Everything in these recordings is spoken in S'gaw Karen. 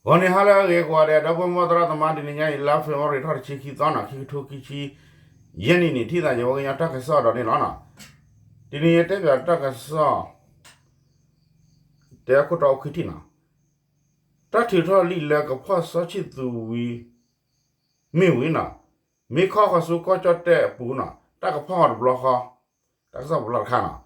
ဂီၤနံၤဟါလၢအဂ့ၤကိးဂၤဒဲး ဒီပုၢ်ဝဲၢ်မုၢ်သရၣ်သမါ တနံၤညါအံၤ လါ February ထီၣ်တဆံခံသီနီၤ ခံကထိခံဆံယဲၢ်နံၣ်န့ၣ် ထံၣ်သးယဝဲကညီတၢ်ကစီၣ်ဒီးန့ၣ်လီၤနီၤ. တနံၤညါတဲဘၣ်တၢ်ကစီၣ် တဲခိၣ်တီအိၣ်ခံထံၣ်နီၤ. တၢ်ထုးထီၣ်လံာ်လၢကဖီၣ်စီၤဆံၣ်သူးဝံၤ မ့ၢ်ဝံၤနီၤ, မ့ၢ်ခီဃီၤဆူကီၢ်ကၠီၣ်တဲၣ်အပူၤနီၤ တၢ်ကဖီၣ်အီၤတဘျီဃီ, တၢ်ကစီၣ်ပလီၢ်တခါနီၤ.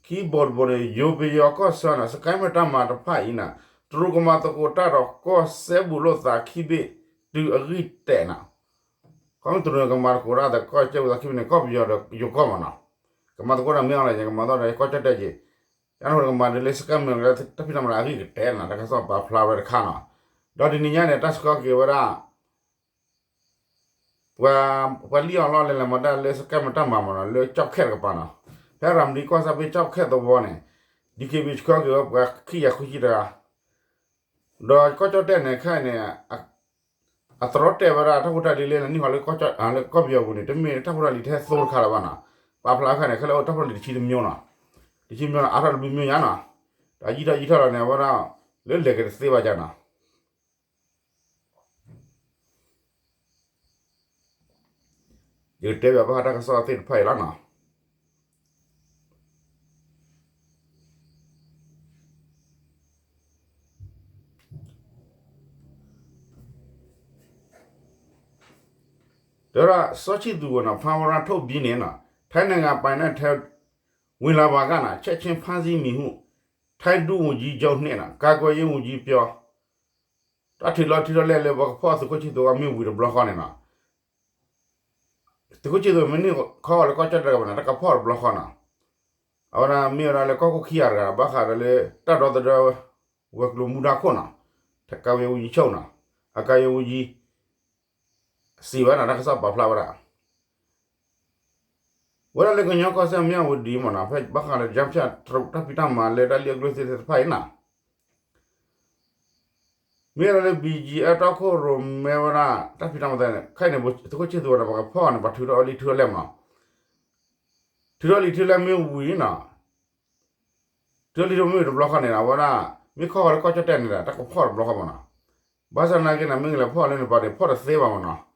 ခံဘိတဘိန့ၣ် ယိၤပယီၤကီၢ်ဆၢနီၤ စကဲမတၢ်မၤတဖၣ်အံၤနီၤ တရူးကမၤသကိးတၢ်ဒီးကီၢ်စဲဘူးလိာ်သးခံဘ့ၣ်တုၤအဂံၢ်တဲာ်နီၤ. ခီမ့ၢ်တရူးန့ၣ် ကမၤသကိးတၢ်ဒီးကီၢ်စဲဘူးလိာ်သးခံဘ့ၣ်န့ၣ် ကီၢ်ပယီၤဒီးယိၤကီၢ်မးနီၤ. ကမၤသကိးတၢ်မ့ၢ်အီၤလီၤ ယကမၤသကိးဒီးကီၢ်ကၠီၣ်တဲၣ်က့ၤ, ယန့ၣ်ကမၤဒ်လၢစကဲမတၢ်ဖံးတၢ်မၤလၢအဂံၢ်ကတဲာ်နီၤ တၢ်ကစီၣ်ပာ်ဖျါဝဲတခါနီၤ. ဒီးတနံၤညါန့ၣ် တၢ်ဆှၢက့ၤဝဲဒၣ် ပှၤလံၣ်အီၣ်လီၢ်လဲၤလဲၤမၤတၢ်လၢစကဲမတၢ်မၤမးနီၤ လၢကၠီၣ်ခဲၣ်တကပၤနီၤ, ဖဲရၤမတံကီၢ်ဆၣ်ဘ့ၣ်ကၠီၣ်ခဲၣ်သဝီန့ၣ် DKBA ဆှၢက့ၤဝဲပှၤခံကယၤဃုဆံတဂၤ, ဒီးကီၢ်ကၠီၣ်တဲၣ်န့ၣ် ခဲအံၤန့ၣ် အသရီတဲာ်ဝဲဒၣ်တၢ်ဖိတၢ်လံၤလၢနံၣ်ဟီလၢကီၢ်ပယီၤပူၤန့ၣ် တမ့ၢ်တၢ်ဖိတၢ်လံၤထဲသိတခါလၢၤဘၣ်နီၤ. ပာ်ဖျါခဲန့ၣ် ခဲလၢအအိၣ်တၢ်ဖိတၢ်လံၤတဆံတမျိုးနီၤ, တဆံမျိုးနီၤ အါထီၣ်တဘျုးမျိုးညါနီၤ, ဒီးယံာ်ထီၣ်ယံာ်ထီၣ်လီၤန့ၣ် အဝဲဒၣ် လၢလဲၤက့ၤတသ့ဘၣ်ယါနီၤ. ယကတဲဘၣ်ဘၣ်ဃးတၢ်ကစီၣ်သ့ၣ်တဖၣ်အံၤလီၤနီၤ. တဲဝဲဒၣ်စီၤဆံၣ်သူးဝဲနီၤ ဖမ်းဝရမ်းထုတ်ပြီးန့ၣ်နီၤ ထိုင်းနိုင်ငံပိုင်နက်ထဲ ဝင်လာပါကနီၤ ချက်ချင်းဖမ်းဆီးမည်ဟု ထိုင်းဒုဝန်ကြီးချုပ်နှင့် ကာကွယ်ရေးဝန်ကြီးပြော တၢ်ထုးလီၤထုးထီၣ်လဲၢ်လၢပှၤကဖီၣ်သုးခိၣ်ဆံၣ်သူးဝဲမ့ၢ်ဝံၤတဘျီဃီန့ၣ်နီၤ, သုးခိၣ်ဆံၣ်သူးမ့ၢ်န့ၢ်ခီဂီၤလၢကီၢ်ကၠီၣ်တဲၣ်တကပၤန့ၣ် တၢ်ကဖီၣ်တဘျီဃီနီၤ. အဝဲဒၣ်မ့ၢ်ဝဲဒၣ်လၢကီၢ်ခိၣ်ခံဂၤတဂၤ ဘၣ်ဃးဒီးလၢတၢ်ဒီသဒၢ ဝဲၤကျိၤမူဒါခိၣ်နီၤ ကာကွယ်ရေးဝန်ကြီးချုပ်နီၤ ကာကွယ်ရေးဝန်ကြီး စံးဝဲနီၤ တၢ်ကစီၣ်ပာ်ဖျါဝဲဒၣ် ဝဲဒၣ်လၢကညီကီၢ်စဲၣ်မၠၣ်ဝတံၤမ့ၢ်နီၤ ဖဲဘၣ်ဃးလၢ ကၠၢဖၠၣ် တၢ်ဖံးတၢ်မၤလၢတၢ်လံၣ်အကျိၣ်စ့သ့ၣ်တဖၣ်အံၤနီၤ မ့ၢ်ဝဲဒၣ်လၢ ဘံၣ်ကၠံၣ်အဲၣ် တီခိၣ်ရိၣ်မဲဝဲဒၣ် တၢ်ဖံးတၢ်မၤသ့ၣ်န့ၣ် ခဲအံၤန့ၣ် သုးခိၣ်ဆံၣ်သူးဝဲန့ၣ် ပှၤကဖီၣ်န့ၣ် ပှၤထုးထီၣ်လံာ်ထုးထီၣ်လဲၢ်မ့ၢ်နီၤ, ထုးထီၣ်လံာ်ထုးထီၣ်လဲၢ်မ့ၢ်ဝံၤနီၤ ထုးထီၣ်လံာ်ထုးထီၣ်မ့ၢ်ဝံၤတဘျီဃီန့ၣ် အဝဲဒၣ် မ့ၢ်ခီဂီၤလၢကီၢ်ကၠီၣ်တဲၣ်န့ၣ်ဒီး တၢ်ကဖီၣ်တဘျီဃီမ့ၢ်နီၤ, ဘၣ်ဆၣ်သနာ်က့န့ၣ် မ့ၢ်ဂ့ၤလဲၣ်ဖီၣ်လၢန့ၣ်ပှၤန့ၣ် ဖီၣ်တသ့ဘၣ်မ့ၢ်နီၤ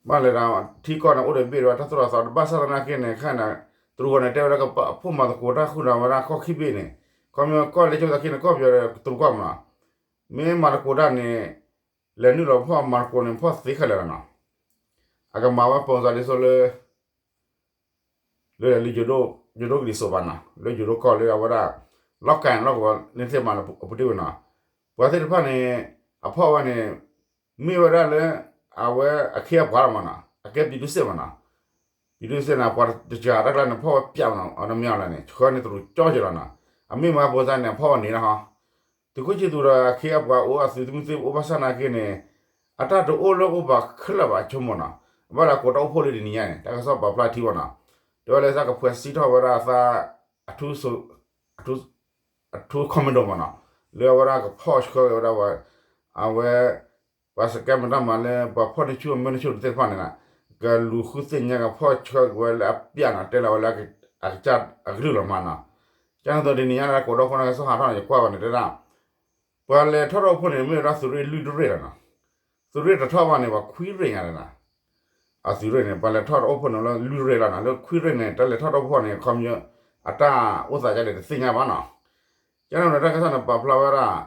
ဘၣ်လဲၤဒၣ်ထံကီၢ်န့ၣ် အိၣ်ဒီးဘ့ၣ်ဒီးတၢ်သိၣ်တၢ်သီ ဘၣ်ဆၣ်သနာ်က့န့ၣ် ခဲအံၤန့ၣ် တရူးဝဲန့ၣ် တဲဝဲဒၣ်ကဖီၣ်မၤသကိးတၢ်ဃုာ်ဒီးဝဲဒၣ်ကီၢ်ခံဘ့ၣ်န့ၣ် ခီမ့ၢ်ကီၢ်လၢကၠိသးခံန့ၣ် ကီၢ်ပယီၤဒီးတရူးကီၢ်မ့ၢ်နီၤ, မ့ၢ်မၤသကိးတၢ်န့ၣ် လဲၤနုာ်လီၤဖီၣ်မၤသကိးန့ၣ် ဖီၣ်သ့ခဲလၢာ်လီၤနီၤ, အကမၤဝဲပိာ်စၢ်ဒ်သိးလၢ လၢ လၢယိၤဒိၣ်ကလံၤစိးဘၣ်နီၤ လၢယိၤဒိၣ်ကီၢ်လၢအဝဲဒၣ် လီၢ်ကၤန့ၣ်လီၢ်ကဝီၤန့ၣ်သ့ၣ်မးလၢအပူၤတ့ၢ်ဝဲနီၤ, ပှၤသ့ၣ်တဖၣ်န့ၣ် အဖီၣ်ဝဲန့ၣ် မ့ၢ်ဝဲဒၣ်လၢ အဝဲအခ့အပှၤလီၤမ့ၢ်နီၤ အကဲပံၤဒုစ့ၣ်မ့ၢ်နီၤ, ပံၤဒုစ့ၣ်န့ၣ် ပှၤတစှၤတၢ်ကျါန့ၣ် ဖီၣ်ဝဲပၠးမ့ၢ်နီၤ အဝဲမ့ၢ်အီၤလဲၣ်န့ၣ် ဆှၢန့ၢ်တရူးကၠီက့ၤလီၤနီၤ, အမ့ၢ်မၤပိာ်စၢ်န့ၣ် အဖီၣ်ဝဲန့ၣ်လီၤဟီ သုးခိၣ်ဆံၣ်သူးဒီးအခ့အပှၤအိၣ်အသုးသမုၢ်သ့ၣ်အိၣ်ဘၣ်ဆၣ်သနာ်က့န့ၣ် အတၢ်တအိၣ်လၢအိၣ်ဘၣ်ခဲလၢာ်ဘၣ်ဆိကမိၣ်နီၤ, ဘၣ်လၢအကိးတၢ်အိၣ်ဖှိၣ်လၢတနံၤညါန့ၣ် တၢ်ကစီၣ်ပာ်ဖျါထံမ့ၢ်နီၤ, တဲဝဲလၢသးကဖှဲးစံးထီၣ်ဝဲဒၣ်သး အထူး အထူး commando မ့ၢ်နီၤ, လၢအဝဲဒၣ်ကဖီၣ်ဆှၢက့ၤဝဲဒၣ်ဝဲ အဝဲ ပှၤစကဲမတၢ်မၤလၢပှၤဖီၣ်န့ၢ်ဆူၣ်အမဲာ်န့ၢ်ဆူၣ်တသ့ၣ်တဖၣ်န့ၣ်နီၤ, ကလူၤဃုသ့ၣ်ညါကဖီၣ်ဆှၢက့ၤဝဲလၢအပၠးနီၤ တဲလၢအဝဲလၢအကစၢ်အကလုၢ်လီၤမးနီၤ, ကန့ၣ်သိးတနံၤညါလၢကိးဒီခိၣ်န့ၣ်ကစီၣ်ဟးထီၣ်န့ၣ် ယကွၢ်ဝဲန့ၣ်တဲဒၣ် ပှၤလဲၤထီၣ်ထီၣ်အိၣ်ဖှိၣ်န့ၣ် မ့ၢ်ဝဲဒၣ်သုးရ့ၣ်လွံၢ်ရ့ၣ်လီၤနီၤ, သုးရ့ၣ်တထီၣ်ဘၣ်န့ၣ် ပှၤခွံရ့ၣ်ညါန့ၣ်နီၤ, အသုးရ့ၣ်န့ၣ် ပှၤလဲၤထီၣ်ထီၣ်အိၣ်ဖှိၣ်န့ၣ်လၢလွံၢ်ရ့ၣ်လီၤနီၤ, လၢခွံရ့ၣ်န့ၣ် တၢ်လဲၤထီၣ်ထီၣ်အိၣ်ဖှိၣ်န့ၣ် ခီပညီ အတၢ်အိၣ်သးဒ်လဲၣ်တသ့ၣ်ညါဘၣ်နီၤ, ကန့ၣ်ဒီးတၢ်ကစီၣ်န့ၣ်ပာ်ဖျါဝဲဒၣ်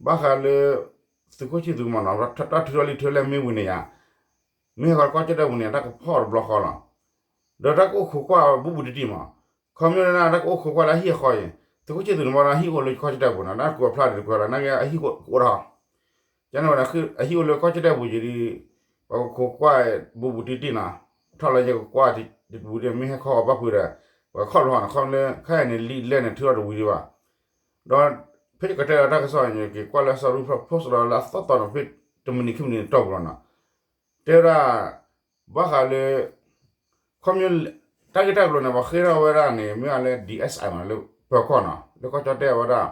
ဘၣ်ဃးလၢ သုးခိၣ်ဆံၣ်သူးမ့ၢ်နီၤ တၢ်ထုးထီၣ်လံာ်ထုးထီၣ်လဲၢ်မ့ၢ်ဝံၤန့ၣ်ယါ, မ့ၢ်ဟဲဃီၤကီၢ်ကၠီၣ်တဲၣ်ပူၤန့ၣ် တၢ်ကဖီၣ်တဘျီဃီလီၤ, ဒီးတၢ်ကအိၣ်ခိးကွၢ်ဘူးဘူးတံၢ်တံၢ်မး, ခီပညီန့ၣ် တၢ်ကအိၣ်ခိးကွၢ်လၢအဟံၣ်အဃီအံၤ, သုးခိၣ်ဆံၣ်သူးန့ၣ်မ့ၢ်ဒီးဟံၣ်အိၣ်လၢကီၢ်ကၠီၣ်တဲၣ်ပူၤနီၤ, တၢ်ကိးဖျါဒံးတကွဲးလီၤ နာ်က့အဟံၣ်ကအိၣ်ထီၣ်, ကန့ၣ်ဝဲဒၣ် အဟံၣ်အိၣ်လၢကီၢ်ကၠီၣ်တဲၣ်ပူၤယံၤဒီး ပှၤကခိးကွၢ်ဘူးဘူးတံၢ်တံၢ်နီၤ, ထီၣ်လၢယကကွၢ်တဘူးဒီး မ့ၢ်ဟဲခီဂီၤဘၣ်ဖုးဒီး ပှၤခီၣ်လီၤနီၤ, ခီလၢခဲအံၤန့ၣ် လံာ်လဲၢ်န့ၣ် ထုးထီၣ်တဝံၤဒံးဘၣ်, ဒီးဖဲယကတဲလီၤတၢ်ကစီၣ်န့ၣ် ယက့ၤကွၢ်လၢစီၤရူဖး post လီၤလၢအသီၣ်သီန့ၣ် ဖဲတမံးနံးခံမံးနံးတီၢ်ပူၤလီၤနီၤ, တဲဝဲဒၣ် ဘၣ်ဃးလၢ ခီပညီ တၢ်ဂ့ၢ်တၢ်ကျိၤန့ၣ် ပှၤဃ့ထီၣ်ဝဲဒၣ်န့ၣ် မ့ၢ်ဝဲလၢ DSI မ့ၢ်နီၤ လၢပၢၤကီၢ်နီၤ လၢကီၢ်ကၠီၣ်တဲၣ်ဝဲဒၣ်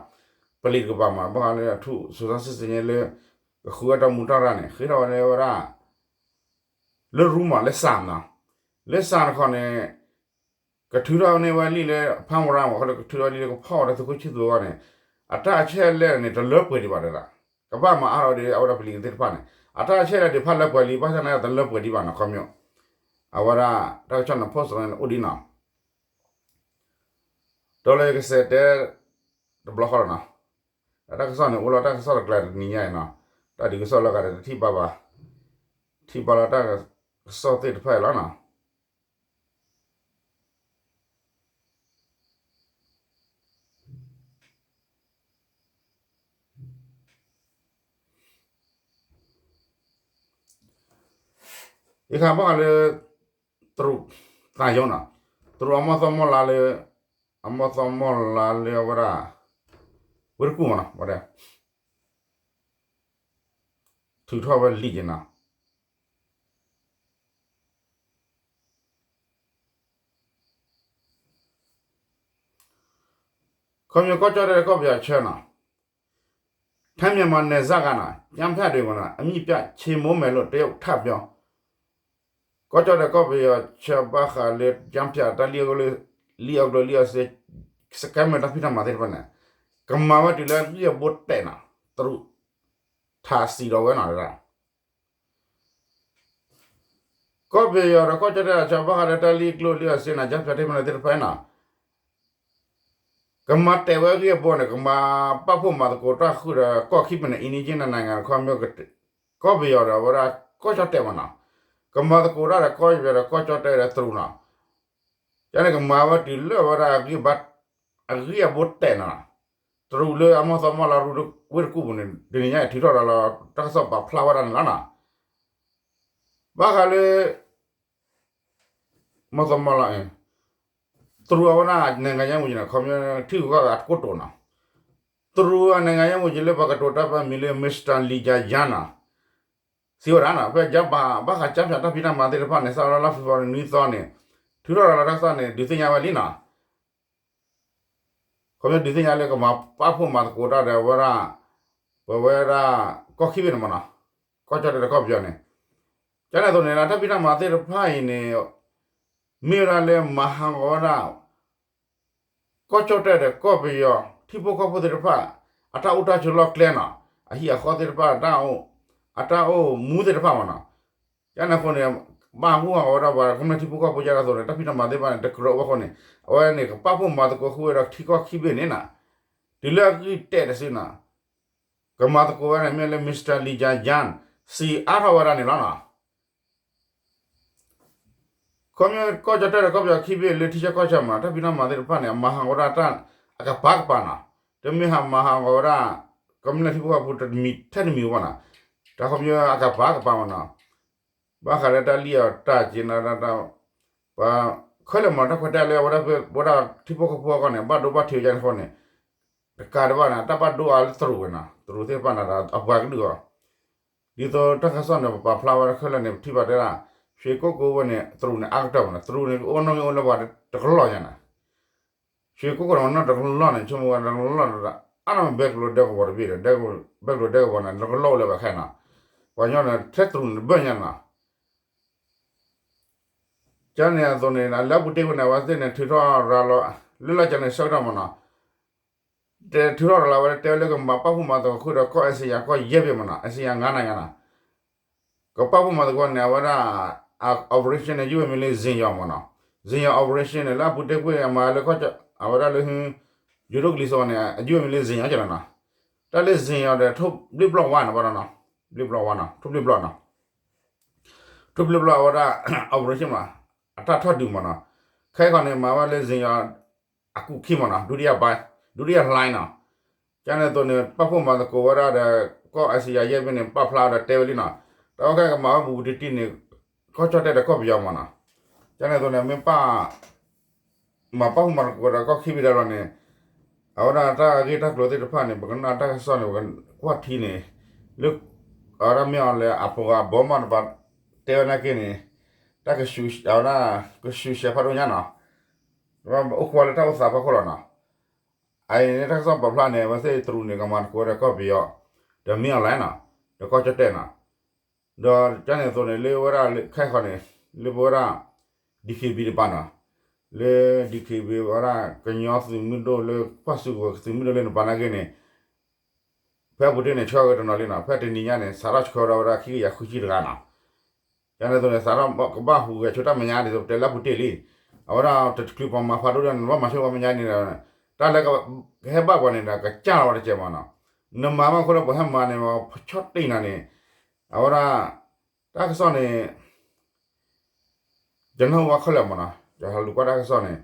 ပလံးတကပၤမ့ၢ်နီၤ ဘၣ်ဃးလၢအထူး စုံစမ်းစစ်ဆေးရေး လၢ ကဃုအတၢ်မူးတၢ်ရၢ်န့ၣ် ဃ့ထီၣ်ဝဲဒၣ် လၢရူမး လၢစၣ်မ့ၢ်နီၤ လၢစၣ်တခီန့ၣ် ကထုးထီၣ်န့ၢ်ဝဲလံာ်လၢ ဖမ်းဝရမ်း မ့ၢ်ခီလၢကထုးထီၣ်လံာ်လၢကဖီၣ်ဝဲဒၣ်သုးခိၣ်ဆံၣ်သူးအဂီၢ်န့ၣ် အတၢ်အချက်အလက်န့ၣ် တလၢပှဲၤဒံးဘၣ်တဲဒၣ် ကဘၣ်မၤအါထီၣ်ဒ်အဝဲဒၣ်ပလံၤသ့ၣ်တဖၣ်န့ၣ် အတၢ်ဆဲးလၢဒုးဖးလၢပှဲၤလံ ဘၣ်ဆၣ်သနာ်က့တလၢပှဲၤဒံးဘၣ်နီၤ ခီပညီ အဝဲဒၣ် တၢ်ကစီၣ်န့ၣ် post န့ၣ်အိၣ်ဒံးနီၤ ဒီးလၢယကစဲးတဲ တဘျီဃီလီၤနီၤ တၢ်ကစီၣ်န့ၣ် အိၣ်လီၤတၢ်ကစီၣ်တကျါတနံၤညါအံၤနီၤ တၢ်ဒုးကစီၣ်လၢဂၤဒီးတထံၣ်ဘၣ်ဘၣ် ထံၣ်ဘၣ်လီၤတၢ်ကစီၣ်သ့ၣ်တဖၣ်အံၤလီၤနီၤ ယခါဘၣ်ဃးလၢ တရူး သးယီနီၤ တရူးအမီၢ်သီမီၢ်လါလၢ အမီၢ်သီမီၢ်လါလၢအဝဲဒၣ် ဝ့ၢ်တကူၣ်မနီၤ ဝဲဒၣ် ထုးထီၣ်ဝဲလံာ်က့ၤနီၤ ခီဖျိကီၢ်ကၠီၣ်တဲၣ်ဒီးကီၢ်ပယီၤဆၢနီၤ ထိုင်းမြန်မာနယ်စပ်ကနီၤ ကျားဖြန့်တွေကိုနီၤ အမြစ်ပြတ်ချေမှုန်းမယ်လို့ တရုတ်ထပ်ပြော ကီၢ်ကၠီၣ်တဲၣ်ကီၢ်ပယီၤဆၢဘၣ်ဃးလၢ ကျားဖြန့် တၢ်လံၣ်အီၣ်ကျိၣ် လံၣ်အီၣ်ကျိၣ်လံၣ်အီၣ်စ့ scammer တၢ်ဖံးတၢ်မၤသ့ၣ်တဖၣ်န့ၣ် ကမၤဝဲတုၤလၢအဂံၢ်အဘါတဲာ်နီၤ တရူး ထးစံးဒီးဝဲနီၤ ကီၢ်ပယီၤဒီးကီၢ်ကၠီၣ်တဲၣ်အဆၢဘၣ်ဃးလၢတၢ်လံၣ်ကျိၣ်လံၣ်အီၣ်စ့နီၤ ကျားဖြန့် တၢ်ဖံးတၢ်မၤသ့ၣ်တဖၣ်နီၤ ကမၤတဲာ်ဝဲအဂံၢ်အဘါန့ၣ် ကမၤပာ်ဖှိၣ်မၤသကိးတၢ်ဃုာ်ဒီးကီၢ်ခံဖဲန့ၣ် အံၤန့ၣ်က့နနၤငါ ခီဖျိ ကီၢ်ပယီၤဒီးအဝဲဒၣ် ကီၢ်ကၠီၣ်တဲၣ်မနီၤ ကမၤသကိးတၢ်ဒီးကီၢ်ပယီၤဒီးကီၢ်ကၠီၣ်တဲၣ်ဒီးတရူးနီၤ ယန့ၣ်ကမၤဝဲတုၤလၢအဝဲဒၣ် အဂံၢ်အဘါတဲာ်နီၤ တရူးလၢအမီၢ်သီမီၢ်လါရူ ဝ့ၢ်တကူၣ်ပူၤန့ၣ် တနံၤညါအံၤထုးထီၣ်ဒီးလီၤ တၢ်ကစီၣ်ပာ်ဖျါဝဲဒၣ်န့ၣ်လီၤနီၤ ဘၣ်ဃးလၢ မီၢ်သီမီၢ်လါ တရူးအဝဲဒၣ် နိုင်ငံခြားရေးဝန်ကြီးန့ၣ် ခီဖျိထံဂုၤကီၢ်ဂၤအတကိတိာ်နီၤ တရူးအ နိုင်ငံခြားရေးဝန်ကြီး လၢပှၤကတိၤတၢ်ဖဲမံၤလၢ Mister Li Jiaqun နီၤ စံးဝဲဒၣ်နီၤ ဖဲ ကျားဖြန့် ဘၣ်ဃး ကျားဖြန့် တၢ်ဖံးတၢ်မၤသ့ၣ်တဖၣ်န့ၣ် စးထီၣ်လၢလါ February နွံသီန့ၣ် ထုးထီၣ်ဒီးလီၤတၢ်ကစီၣ်န့ၣ် ဒုးသ့ၣ်ညါဝဲလံနီၤ ခီဖျိဒုးသ့ၣ်ညါလၢကမၤပာ်ဖှိၣ်မၤသကိးတၢ်ဒီးအဝဲဒၣ် ပဝဲဒၣ် ကီၢ်ခံဘ့ၣ်န့ၣ်မနီၤ ကီၢ်ကၠီၣ်တဲၣ်ဒီးကီၢ်ပယီၤန့ၣ် ကန့ၣ်အသိးန့ၣ် တၢ်ဖံးတၢ်မၤသ့ၣ်တဖၣ်အံၤန့ၣ် မ့ၢ်ဝဲဒၣ်လၢမၤဟးဂီၤဝဲဒၣ် ကီၢ်ကၠီၣ်တဲၣ်ဒီးကီၢ်ပယီၤ ထံဖိကီၢ်ဖိသ့ၣ်တဖၣ် အတၢ်အိၣ်တၢ်ဆိးလီၢ်ကျဲနီၤ အဟံၣ်အဃီသ့ၣ်တဖၣ် အတၢ်အိၣ်မူသ့ၣ်တဖၣ်မနီၤ ကန့ၣ်အဃိန့ၣ် ဘၣ်ဟးဂီၤဝဲဒၣ်ပှၤကမျၢၢ်ထံဖိကီၢ်ဖိကန့ၣ်အသိးန့ၣ် တၢ်ဖံးတၢ်မၤသ့ၣ်တဖၣ်န့ၣ် တကြၢးဝဲအဃိန့ၣ် အဝဲန့ၣ် ကပာ်ဖှိၣ်မၤသကိးဃုာ်ဝဲဒီးထံကီၢ်ခံဘ့ၣ်န့ၣ်နီၤ တုၤလၢအဂံၢ်တဲာ်တစုနီၤ ကမၤသကိးဝဲန့ၣ် မ့ၢ်လၢ Mister Li Jiaqun စံးအါထီၣ်ဝဲဒၣ်န့ၣ်လီၤနီၤ ခီဖျိကီၢ်ကၠီၣ်တဲၣ်ဒီးကီၢ်ပယီၤခံဘ့ၣ်လၢထံဆၢကီၢ်ဆၢမနီၤ တၢ်ဖံးတၢ်မၤသ့ၣ်တဖၣ်န့ၣ် အမၤဟးဂီၤဝဲဒၣ်တၢ်အကပၤကပၤနီၤ တမ့ၢ်ဟးမၤဟးဂီၤဝဲဒၣ် ကမျၢၢ်ထံဖိကီၢ်ဖိတမံၤထဲတမံၤဘၣ်နီၤ တၢ်ခီဖျိအကပၤကပၤမနီၤ ဘၣ်ဃးလၢတၢ်လံၣ်အီၣ်တၢ်က့ၤနီၤ ပှၤခဲလၢာ်မနီၤ တၢ်ခွဲးတၢ်ယာ်လၢအဝဲဒၣ် ဝဲဒၣ်ထံဖိကီၢ်ဖိအဂီၢ်န့ၣ် ဘၣ်ဒိဘၣ်ထံးဝဲဒ်န့ၣ်အဃိန့ၣ် တကးဒံးဘၣ်န့ၣ် တၢ်ဘၣ်ဒိအါလၢတရူးဝဲနီၤ တရူးသ့ၣ်တဖၣ်န့ၣ်ဒီး အပှၤကလုာ်အဂီၢ် ဒ်သိးတၢ်ကစီၣ်န့ၣ် ပပာ်ဖျါဝဲဒၣ်ခဲလၢာ်န့ၣ် ပထံၣ်ဘၣ်တဲဒၣ် ရွှေကုက္ကိုဝဲန့ၣ် တရူးန့ၣ် အါကတၢၢ်မနီၤ တရူးန့ၣ် ကအိၣ်နီၣ်ဂံၢ်အိၣ်လၢပှၤတကလီၢ်ညါနီၤ ရွှေကုက္ကိုန့ၣ် နီၢ်တကလီၢ်န့ၣ် ဆိကမိၣ်ဝဲတကလီၢ် အါန့ၣ်ဘဲကျိၤဒဲကဝီၤတဘ့ၣ်ဒီး ဘဲကျိၤဒဲကဝီၤန့ၣ် တကလီၢ်အိၣ်လၢၤဘၣ်ခဲနီၤ ပှၤကညီန့ၣ် ထဲတရူးန့ၣ်တဘၢၣ်ညါနီၤ ကန့ၣ်အသိးန့ၣ် လၢအပူၤတ့ၢ်ဝဲန့ၣ် အဝဲသ့ၣ်န့ၣ် ထုးထီၣ်ရၤလီၤ လၢလၢကန့ၣ်ဆၢကတီၢ်မနီၤ တထုးထီၣ်ရၤလီၤဝဲ တဲဝဲလၢကမၤပာ်ဖှိၣ်မၤသကိးဃုာ်ဒီးကီၢ် Asia ကီၢ်ယဲၢ်ဘ့ၣ်မနီၤ Asia ငါးနိုင်ငံနီၤ ကပာ်ဖှိၣ်မၤသကိးန့ၣ် အဝဲဒၣ် operation န့ၣ် ယုၢ်ဝဲမံၤလၢ စင်ယီၤမနီၤ စင်ယီၤ operation န့ၣ် လၢအပူၤတ့ၢ်ကွံာ်အမၤလၢ အဝဲဒၣ်လၢ ယိၤဒိၣ်ကလံၤစိးန့ၣ် အယုၢ်ဝဲမံၤလၢ စင်ယီၤကနီၤ တၢ်လၢ စင်ယီၤဒီး ထိၣ်ဘျ့ဘျီၣ်ဝါန့ၣ်ဘၣ်နီၤ ဘျ့ဘျီၣ်ဝါနီၤ ထိၣ်ဘျ့ဘျီၣ်နီၤ ထိၣ်ဘျ့ဘျီၣ်အဝဲဒၣ် operation မနီၤ အတၢ်ထီၣ်ဒုးမနီၤ ခဲအံၤခီန့ၣ် မၤဝဲလၢ စင်ယီၤ အကူၣ်ခံမနီၤ ဒုတိယပိုင်း ဒုတိယလှိုင်းနီၤ ကန့ၣ်အသိးန့ၣ် ပာ်ဖှိၣ်မၤသကိးဝဲဒၣ်ဒီး ကီၢ် Asia ယဲၢ်ဘ့ၣ်န့ၣ် ပာ်ဖျါဒီးတဲဝဲလံနီၤ တၢ်ဝဲခဲကမၤဝဲဘူးဘူးတံၢ်တံၢ်န့ၣ် ကီၢ်ကၠီၣ်တဲၣ်ဒီးကီၢ်ပယီၤမနီၤ ကန့ၣ်အသိးန့ၣ် မ့ၢ်ပာ် မၤပာ်ဖှိၣ်မၤသကိးဒီးကီၢ်ခံဘ့ၣ်ဒၣ်လီၤန့ၣ် အဝဲဒၣ်တၢ်ဂ့ၢ်တၢ်ကျိၤသ့ၣ်တဖၣ်န့ၣ် ပကနၣ်တၢ်ကစီၣ်န့ၣ် ပကကွၢ်ထံန့ၣ် လၢ အဝဲဒၣ်မ့ၢ်အီၤလဲၣ် အပှၤဘီမီၢ်တပၤ တဲဝဲနာ်က့န့ၣ် တၢ်ကဆူး အဝဲဒၣ် ကဆူးရှဲဖးဒိၣ်ညါနီၤ အိၣ်ဃူဝဲလၢတၢ်အိၣ်သးဖီခိၣ်လီၤနီၤ အအံၤန့ၣ် တၢ်ကစီၣ်ပာ်ဖျါန့ၣ် အဝဲသ့ၣ်တရူးန့ၣ် ကမၤသကိးဒီးကီၢ်ပယီၤ ဒီးမ့ၢ်အီၤလဲၣ်နီၤ ဒီးကီၢ်ကၠီၣ်တဲၣ်နီၤ ဒီးကန့ၣ်အသိးန့ၣ် လၢဝဲဒၣ်ခဲခီန့ၣ် လၢပဝဲဒၣ် DKB တပၤနီၤ လၢ DKB ဝဲဒၣ်ကညီသုးမုၢ်ဒိၣ်လၢ ပှၤစူးကဝဲၤသုးမုၢ်ဒိၣ်လၢနပၤနာ်က့န့ၣ် လၢအပူၤတ့ၢ်န့ၣ် ဆှၢက့ၤတနီၤလံနီၤ, ဖဲတနံၤညါန့ၣ် စးထီၣ်ဆှၢဝဲဒၣ်ဝဲဒၣ်ခံကယၤဃုဆံတဂၤနီၤ. ကန့ၣ်အသိးန့ၣ် စးထီၣ်ကဘၣ်ဟူးဂဲၤဆိတၢ်မဲာ်ညါဒ်သိးပတဲလၢအပူၤတ့ၢ်လံ. အဝဲဒၣ်တချုးပှၤမၤဖးဒိၣ်ဒၣ်န့ၣ် နဘၣ်မၤဆိပှၤမဲာ်ညါန့ၣ်ဒီး တၢ်လၢကဟဲဘၣ်ပှၤန့ၣ်ဒီး ကစၢ်လီၤဝဲတကဲးမးနီၤ. နမၤမးအဃိလၢပှၤဟဲမၤန့ၣ် ဆီၣ်တံၢ်နၤန့ၣ် အဝဲဒၣ် တၢ်ကစီၣ်န့ၣ် ယနၢ်ဟူဘၣ်ခဲလၢာ်မးနီၤ, ယဟးလူၤကွၢ်တၢ်ကစီၣ်န့ၣ်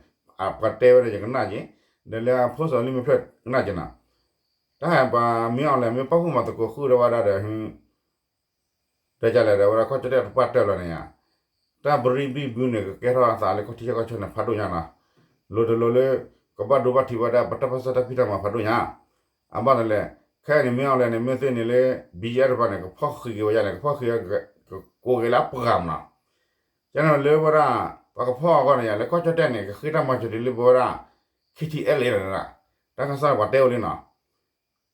ပှၤတဲဝဲဒီးယကနၣ်က့ၤ, ဒီးလၢအ post လံမ့ၢ်ဖျၢၣ်ကနၣ်က့ၤနီၤ. တၢ်ဟဲပှၤမ့ၢ်အီၤလဲၣ် မ့ၢ်ပာ်ဖှိၣ်မၤသကိးဃုာ်ဒီးဝဲဒၣ်ဒီး တဲကလဲၣ်ဒီး အဝဲဒၣ်ကီၢ်ကၠီၣ်တဲၣ်တပှၢ်တၢၢ်လီၤန့ၣ်ဧါ, တၢ်ပရံဘံၣ်ဘုန့ၣ် ကကဲထီၣ်အသးလၢကီၢ်ထံဆၢကီၢ်ဆၢန့ၣ် ဖးဒိၣ်ညါနီၤ. လိၤတလိၤလၢ ကဘၣ်ဒိဘၣ်ထံးဝဲဒၣ် ပတၢ်ပၢၢ်ဆၢတၢ်ဖံးတၢ်မၤဖးဒိၣ်ညါ. အဘၣ်နလဲၣ်, ခဲအံၤန့ၣ် မ့ၢ်အီၤလဲၣ်န့ၣ် မ့ၢ်သ့ၣ်န့ၣ်လၢ ဘံယဲၢ်တပၤန့ၣ် ကဖီၣ်ဃံးက့ၤဝဲယါလဲၣ်, ကဖီၣ်ဃံး ကကိးက့ၤလၢအပှၤမးနီၤ. ကန့ၣ်လၢဝဲဒၣ် ပှၤကဖီၣ်အဂီၢ်န့ၣ်ယါ လၢကီၢ်ကၠီၣ်တဲၣ်န့ၣ် ကဃ့တၢ်မၤစၢၤတုၤလၢပဝဲဒၣ် KTLA လီၤ. တၢ်ကစီၣ်ပှၤတဲအိၣ်လံနီၤ.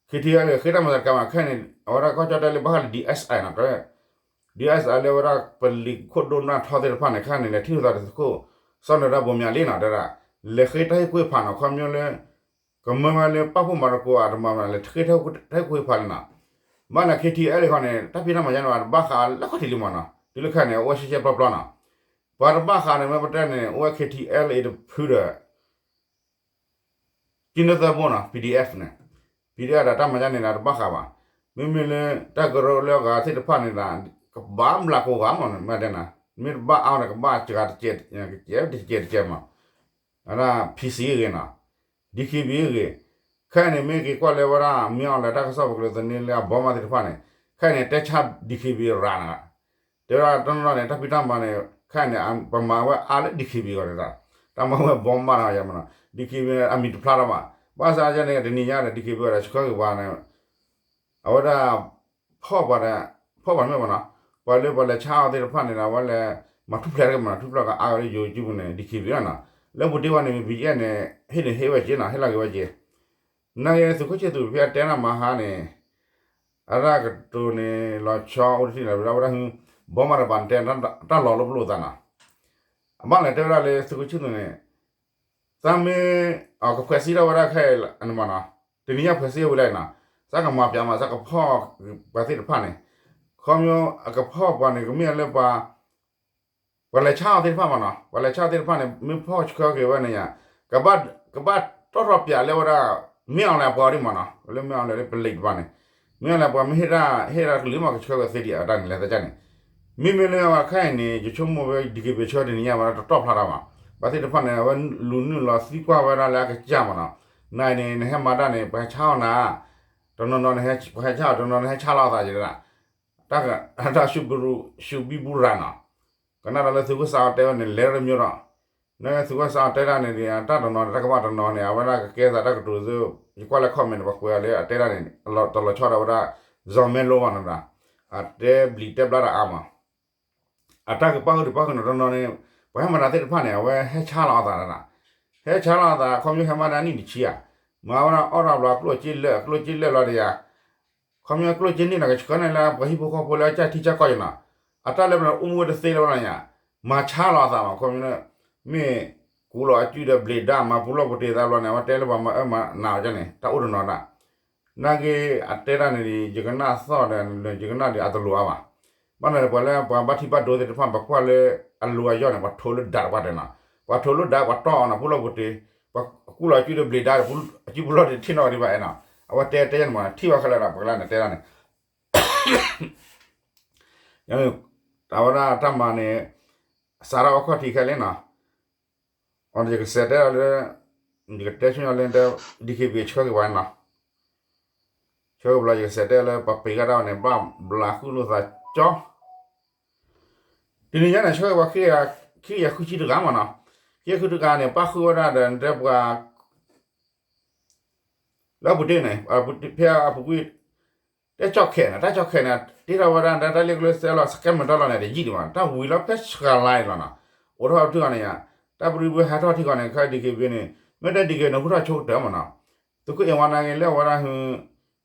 KTLA ဃ့တၢ်မၤစၢၤတကးမး ခဲအံၤန့ၣ် အဝဲဒၣ်ကီၢ်ကၠီၣ်တဲၣ်လၢဘၣ်ဃးလၢ DSI နီၤ, DSI လၢဝဲဒၣ်ပလံၤခိၣ်ဒိၣ်နၢ်ထီသ့ၣ်တဖၣ်န့ၣ် ခဲအံၤန့ၣ် လဲၤထံၣ်လိာ်သးဒီးသုးခိၣ် စီၤနၢၤဒါဘိးမၠးလံနီၤ, တဲဒၣ် လဲၤဃ့တၢ်ဟ့ၣ်ကူၣ်ဟ့ၣ်ဖးနီၤ, ခီဖျိလၢ ကမၢဝဲလၢပာ်ဖှိၣ်မၤသကိးအတမၤမး လဲၤဃ့တၢ်ဟ့ၣ်ကူၣ်ဟ့ၣ်ဖးလံနီၤ. ဘၣ်လၢ KTLA ခီန့ၣ် တၢ်ဖံးတၢ်မၤညါန့ၣ် တဘၣ်ဃးလၢခီၣ်ထံးလံမးနီၤ, တုၤလၢခဲအံၤန့ၣ် အိၣ်ဝဲရှဲရှဲပျီပျီနီၤ. ပှၤတဘၣ်ဃးန့ၣ် မ့ၢ်ပတဲန့ၣ် အိၣ်ဝဲ KTLA တဖုဒီး ကၠံၣ်နၢ်သၢဘိနီၤ, PDF န့ၣ်, PDF ဒီးတၢ်မၤညါန့ၣ်ဒီးတဘၣ်ဃးဘၣ်. မ့မ့ၢ်လၢတၢ်ကရၢလၢအဂၤသ့ၣ်တဖၣ်န့ၣ်ဒီး ကဘၣ်ဘျးကိးဂၤမးန့ၣ် မ့ၢ်တဲနၤ, မ့ၢ်တဘၣ်အါန့ၣ် ကဘၣ်စှၤတကဲး, ကဲးတကဲးတကဲးမး, အဝဲဒၣ် PC အဂ့ၢ်နီၤ, DKB အဂ့ၢ်, ခဲအံၤန့ၣ် မ့ၢ်က့ၤကွၢ်လၢဝဲဒၣ် မ့ၢ်အီၤလဲၣ် တၢ်ကစီၣ်ပူၤကလၢၤသန့လၢအဘီမးသ့ၣ်တဖၣ်န့ၣ်, ခဲအံၤန့ၣ် တဲဆါ DKB ရၤနၤ တဲဝဲဒၣ်တနီၤနီၤန့ၣ် တၢ်ဖံးတၢ်မၤန့ၣ် ခဲအံၤန့ၣ် ပမၤဝဲအါလၢ DKB အဂီၢ်န့ၣ်ဒီး, တၢ်မၤဝဲဘီမးနီၤ ယမနီၤ, DKB အမံၤတဖျါထီၣ်ဘၣ်, ဘၣ်ဆၣ်ယဲန့ၣ် တနံၤညါဒီး DKB ဒီး ဆှၢက့ၤပှၤန့ၣ်, အဝဲဒၣ် ဖီၣ်ပှၤဒီး ဖီၣ်ပှၤမ့ၢ်မနီၤ, ပှၤလၢပှၤလဲၤဆါအီၤသ့ၣ်တဖၣ်န့ၣ်ဒီး အဝဲလဲၤမၤထူၣ်ဖျဲးတက့ၢ်မနီၤ, ထူၣ်ဖျဲးကအါဝဲလၢယိၤကၠူပူၤန့ၣ် DKB လီၤနီၤ, လၢပူၤတ့ၢ်ဝဲန့ၣ် BGF န့ၣ် ဟ့ၣ်န့ၣ်ဟ့ၣ်ဝဲက့ၤနီၤ, ဟ့ၣ်လီၤက့ၤဝဲက့ၤ, နာ်က့သုးခိၣ်ဆ့သူးဖဲအတဲနၤမဟါန့ၣ် အတၢ်ကတိၤန့ၣ် လီၤဆီအိၣ်တထံၣ်န့ၣ် ဝဲဒၣ် ဘီမးတဘၣ်န့ၣ် တဲတၢ်လီၤလိပလိာ်သးနီၤ, အဘၣ်လဲၣ်တဲဝဲဒၣ်လၢသုးခိၣ်ဆ့သူးန့ၣ် သးမ့ၢ် အကဖှဲးစံးထီၣ်ဝဲဒၣ်ခဲအံၤမနီၤ, တနံၤညါဖှဲးစံးဝဲလၢနီၤ, သးကမၤပျးမး သးကဖီၣ်ပှၤသ့ၣ်တဖၣ်န့ၣ်, ခီဖျိအကဖီၣ်ပှၤန့ၣ် ကမ့ၢ်လၢပှၤ ပှၤလဲၤဆါအီၤသ့ၣ်တဖၣ်မနီၤ, ပှၤလဲၤဆါအီၤသ့ၣ်တဖၣ်န့ၣ် မ့ၢ်ဖီၣ်ဆှၢက့ၤဝဲန့ၣ်ယါ, ကဘၣ်တီၣ်ထီၣ်ပျးလၢဝဲဒၣ် မ့ၢ်အီၤလဲၣ်အပှၤဒ်မနီၤ, လၢမ့ၢ်အီၤလဲၣ်လၢပလံးတဖၣ်န့ၣ်, မ့ၢ်အီၤလဲၣ်ပှၤမ့ၢ်ဟ့ၣ်တၢ် ဟ့ၣ်တၢ်ကလုၢ်မး ကဆှၢဝဲသ့ဒံးအတၢ်န့ၣ်လဲၤသကၢ်န့ၣ်, မ့မ့ၢ်လၢအဝဲခဲအံၤန့ၣ် ယဆိကမိၣ်ဝဲ DKB ဆှၢတနံၤညါဝဲဒၣ်တတီၢ်ဖျါထီၣ်မး, ပှၤသ့ၣ်တဖၣ်န့ၣ် အဝဲလူၤနုာ်လီၤသံကွၢ်ဝဲဒၣ်လၢအကစၢ်မနီၤ, နၤအံၤန့ၣ် နဟဲမၤတၢ်န့ၣ် ပှၤဟဲဆါအီၤနၤ, တနီၤနီၤနဟဲ ပှၤဟဲဆါအီၤ တနီၤနဟဲဆါလီၤအသးယဲဒၣ် တၢ် တၢ် ရှုဘံဘူရၤနီၤ, ကနၣ်ဒီးလၢသုးခိၣ်စးအီၤတဲဝဲန့ၣ် လဲၤရမျိုးဒီး, နသုးခိၣ်စးအီၤတဲဒၣ်န့ၣ်ဒီး တၢ်တနီၤန့ၣ် တၢ်ကဘၣ်တနီၤန့ၣ် အဝဲဒၣ်ကကဲသးတၢ်ကတိၤသု, ယကွၢ်လၢ comment န့ၣ် ပှၤကွဲးအီၤလၢအတဲဒၣ်န့ၣ် တလီၤဆီဒၣ်ဝဲဒၣ် စီၤမဲလိဘၣ်နီၤဒီး, အတဲဘျံးတဲဘျါဒီးအါမး အတၢ်ကပာ်ဃုာ်တပာ်ဃုာ်နီၤ တနီၤန့ၣ် ပှၤဟဲမၤတၢ်သ့ၣ်တဖၣ်န့ၣ် အဝဲဟဲဆါလီၤအသးဒၣ်, ဟဲဆါလီၤအသး ခီဖျိဟဲမၤတၢ်နံၣ်တဆံဧါ, မၤဝဲဒၣ်အီၣ်ဒီးဘျီအကျိၣ်စ့လၢာ် အကျိၣ်စ့လၢာ်လီၤဒီးယါ, ခီဖျိအကျိၣ်စ့န့ၣ်ဒီး ကဆှၢန့ၢ်လၢပှၤဟံၣ်ဖိဃီဖိလၢအကၢ်ထံကၢ်ကီၢ်ယါနီၤ, အတၢ်လၢပှၤအိၣ်မူဝဲတသ့လၢၤဘၣ်လီၤညါ, မၤဆါလီၤအသးမး ခီဖျိန့ၣ်, မ့ၢ်ကူလီၤအစုဒီးဘျံးဒါမၤပူၤလီၢ်ပူၤတ့ၤသးဘျီန့ၣ် အဝဲတဲလၢပှၤမၤအၢမၤနးအီၤန့ၣ် တၢ်အိၣ်တနီၤဒၣ် နာ်က့ အတဲဒၣ်န့ၣ်ဒီး ယကနၣ်သီၣ်ဒီး ယကနၣ်ဒီးအတလိၤအါဘၣ်, ဘၣ်န့ၣ်ဒီး ပှၤလၢပှၤဘၣ်ထံဘၣ်ဒိသ့ၣ်တဖၣ် ပှၤကွၢ်လၢအလိၤအယီၢ်န့ၣ် ပှၤထိးလၢဒးတပှၢ်တဲနီၤ, ပှၤထိးလၢဒး ပှၤတီၢ်အီၤနီၤ ပူၤလီၢ်ပူၤတ့ၤ, ပှၤကူလီၤအစုဒီးဘျံးဒါဒီး အစုပူၤလီၢ်တ့ၤတထံၣ်နီတဂၤဒံးဘၣ်အဲၣ်နီၤ, အဝဲတဲတဲယါန့ၣ်မး ထံၣ်ဘၣ်ခဲလၢာ်ဒီး ပှၤကလၢန့ၣ်တဲဒၣ်န့ၣ် အဝဲဒၣ်တၢ်မၤန့ၣ် စးထီၣ်အခီၣ်ထံးခဲလၢာ်နီၤ, အီၤဒီးယကစဲးတဲလီၤလၢ ယကတဲဆူညါလၢ DKBA ဆှၢက့ၤပှၤန့ၣ်နီၤ, ဆှၢက့ၤဘျီ ယကစဲးတဲလၢပှၤပ့ၤဂၤဒၣ်ဝဲန့ၣ် ဘၣ်ဘျးဃုလိာ်သးကၠီ, တနံၤညါန့ၣ် ဆှၢက့ၤပှၤ ခံကယၤဃုဆံတဂၤမးနီၤ, ခံကယၤဃုဆံတဂၤန့ၣ် ပၣ်ဃုာ်ဝဲဒၣ်ဒီးတဲပှၤ လၢအပူၤတ့ၢ်န့ၣ် ဖဲအပူၤကွံာ် တၢ်ကၠီၣ်ခဲးန့ၣ် တၢ်ကၠီၣ်ခဲးန့ၣ် တ့ထီၣ်ဝဲဒၣ် တၢ်လ့ၣ်ကျိၣ်စ့လီၤ စကဲမၢၣ်တၢ်လီၢ်န့ၣ် တယံာ်ဒံးဘၣ် တၢ်ဝံၤလီၤဖဲစှၤလါအံၤလီၤနီၤ, အိးထီၣ်ထံၣ်ဂီၤန့ၣ်ယါ, တၢ်ပရံပူၤဟဲထီၣ်ထံၣ်ဂီၤန့ၣ် ခဲ DKBA န့ၣ် မ့ၢ်တဲ DKBA န့ၣ် ဟူထီၣ်ဆိကတၢၢ်မးနီၤ, သုးခိၣ်အ့ၣ်ဝါနာ်က့လၢအဝဲဒၣ်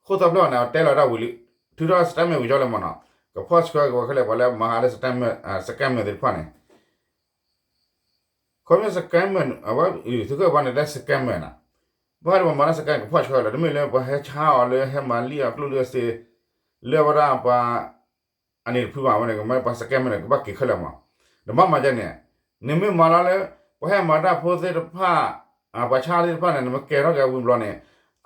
ဃိၣ်သၢဖျၢၣ်န့ၣ် အတဲလီၤတၢ်ဝံၤလံ, ထုးထီၣ် statement ဝံၤကၠီလၢမးနီၤ, ကဖီၣ်ဆှၢက့ၤဝဲခဲလၢာ် ပှၤလၢမၤဟးလၢ statementစကဲမၢၣ်သ့ၣ်တဖၣ်န့ၣ် ခီဖျိ စကဲမၢၣ် အဝဲ သုးခိၣ်အ့ၣ်ဝါန့ၣ် တဲ စကဲမၢၣ်နီၤ, ဘၣ်ဃးဒီးပှၤမၤတၢ်စကဲၣ်န့ၣ် ကဖီၣ်ဆှၢလီၤ, တမ့ၢ်လၢပှၤဟဲဆါအီၤလၢဟဲမၤလံၣ်အီၤကျိၣ်လံၣ်အစ့ လၢအဝဲဒၣ်ပှၤ အန့ၣ်တဖုဘၣ်ဝဲန့ၣ် ကမၤပှၤစကဲၣ်မ့ၢ်န့ၣ် ကဘၣ်က့ၤခဲလၢာ်မး, ဒီးဘၣ်မၤဒ်န့ၣ်, နမ့ၢ်မၤလီၤလၢ ပှၤဟဲမၤတၢ်ဖိသ့ၣ်တဖၣ် ပှၤဆါသ့ၣ်တဖၣ်န့ၣ် နမ့ၢ်ကဲထီၣ်က့ၤဝံၤဘျီန့ၣ်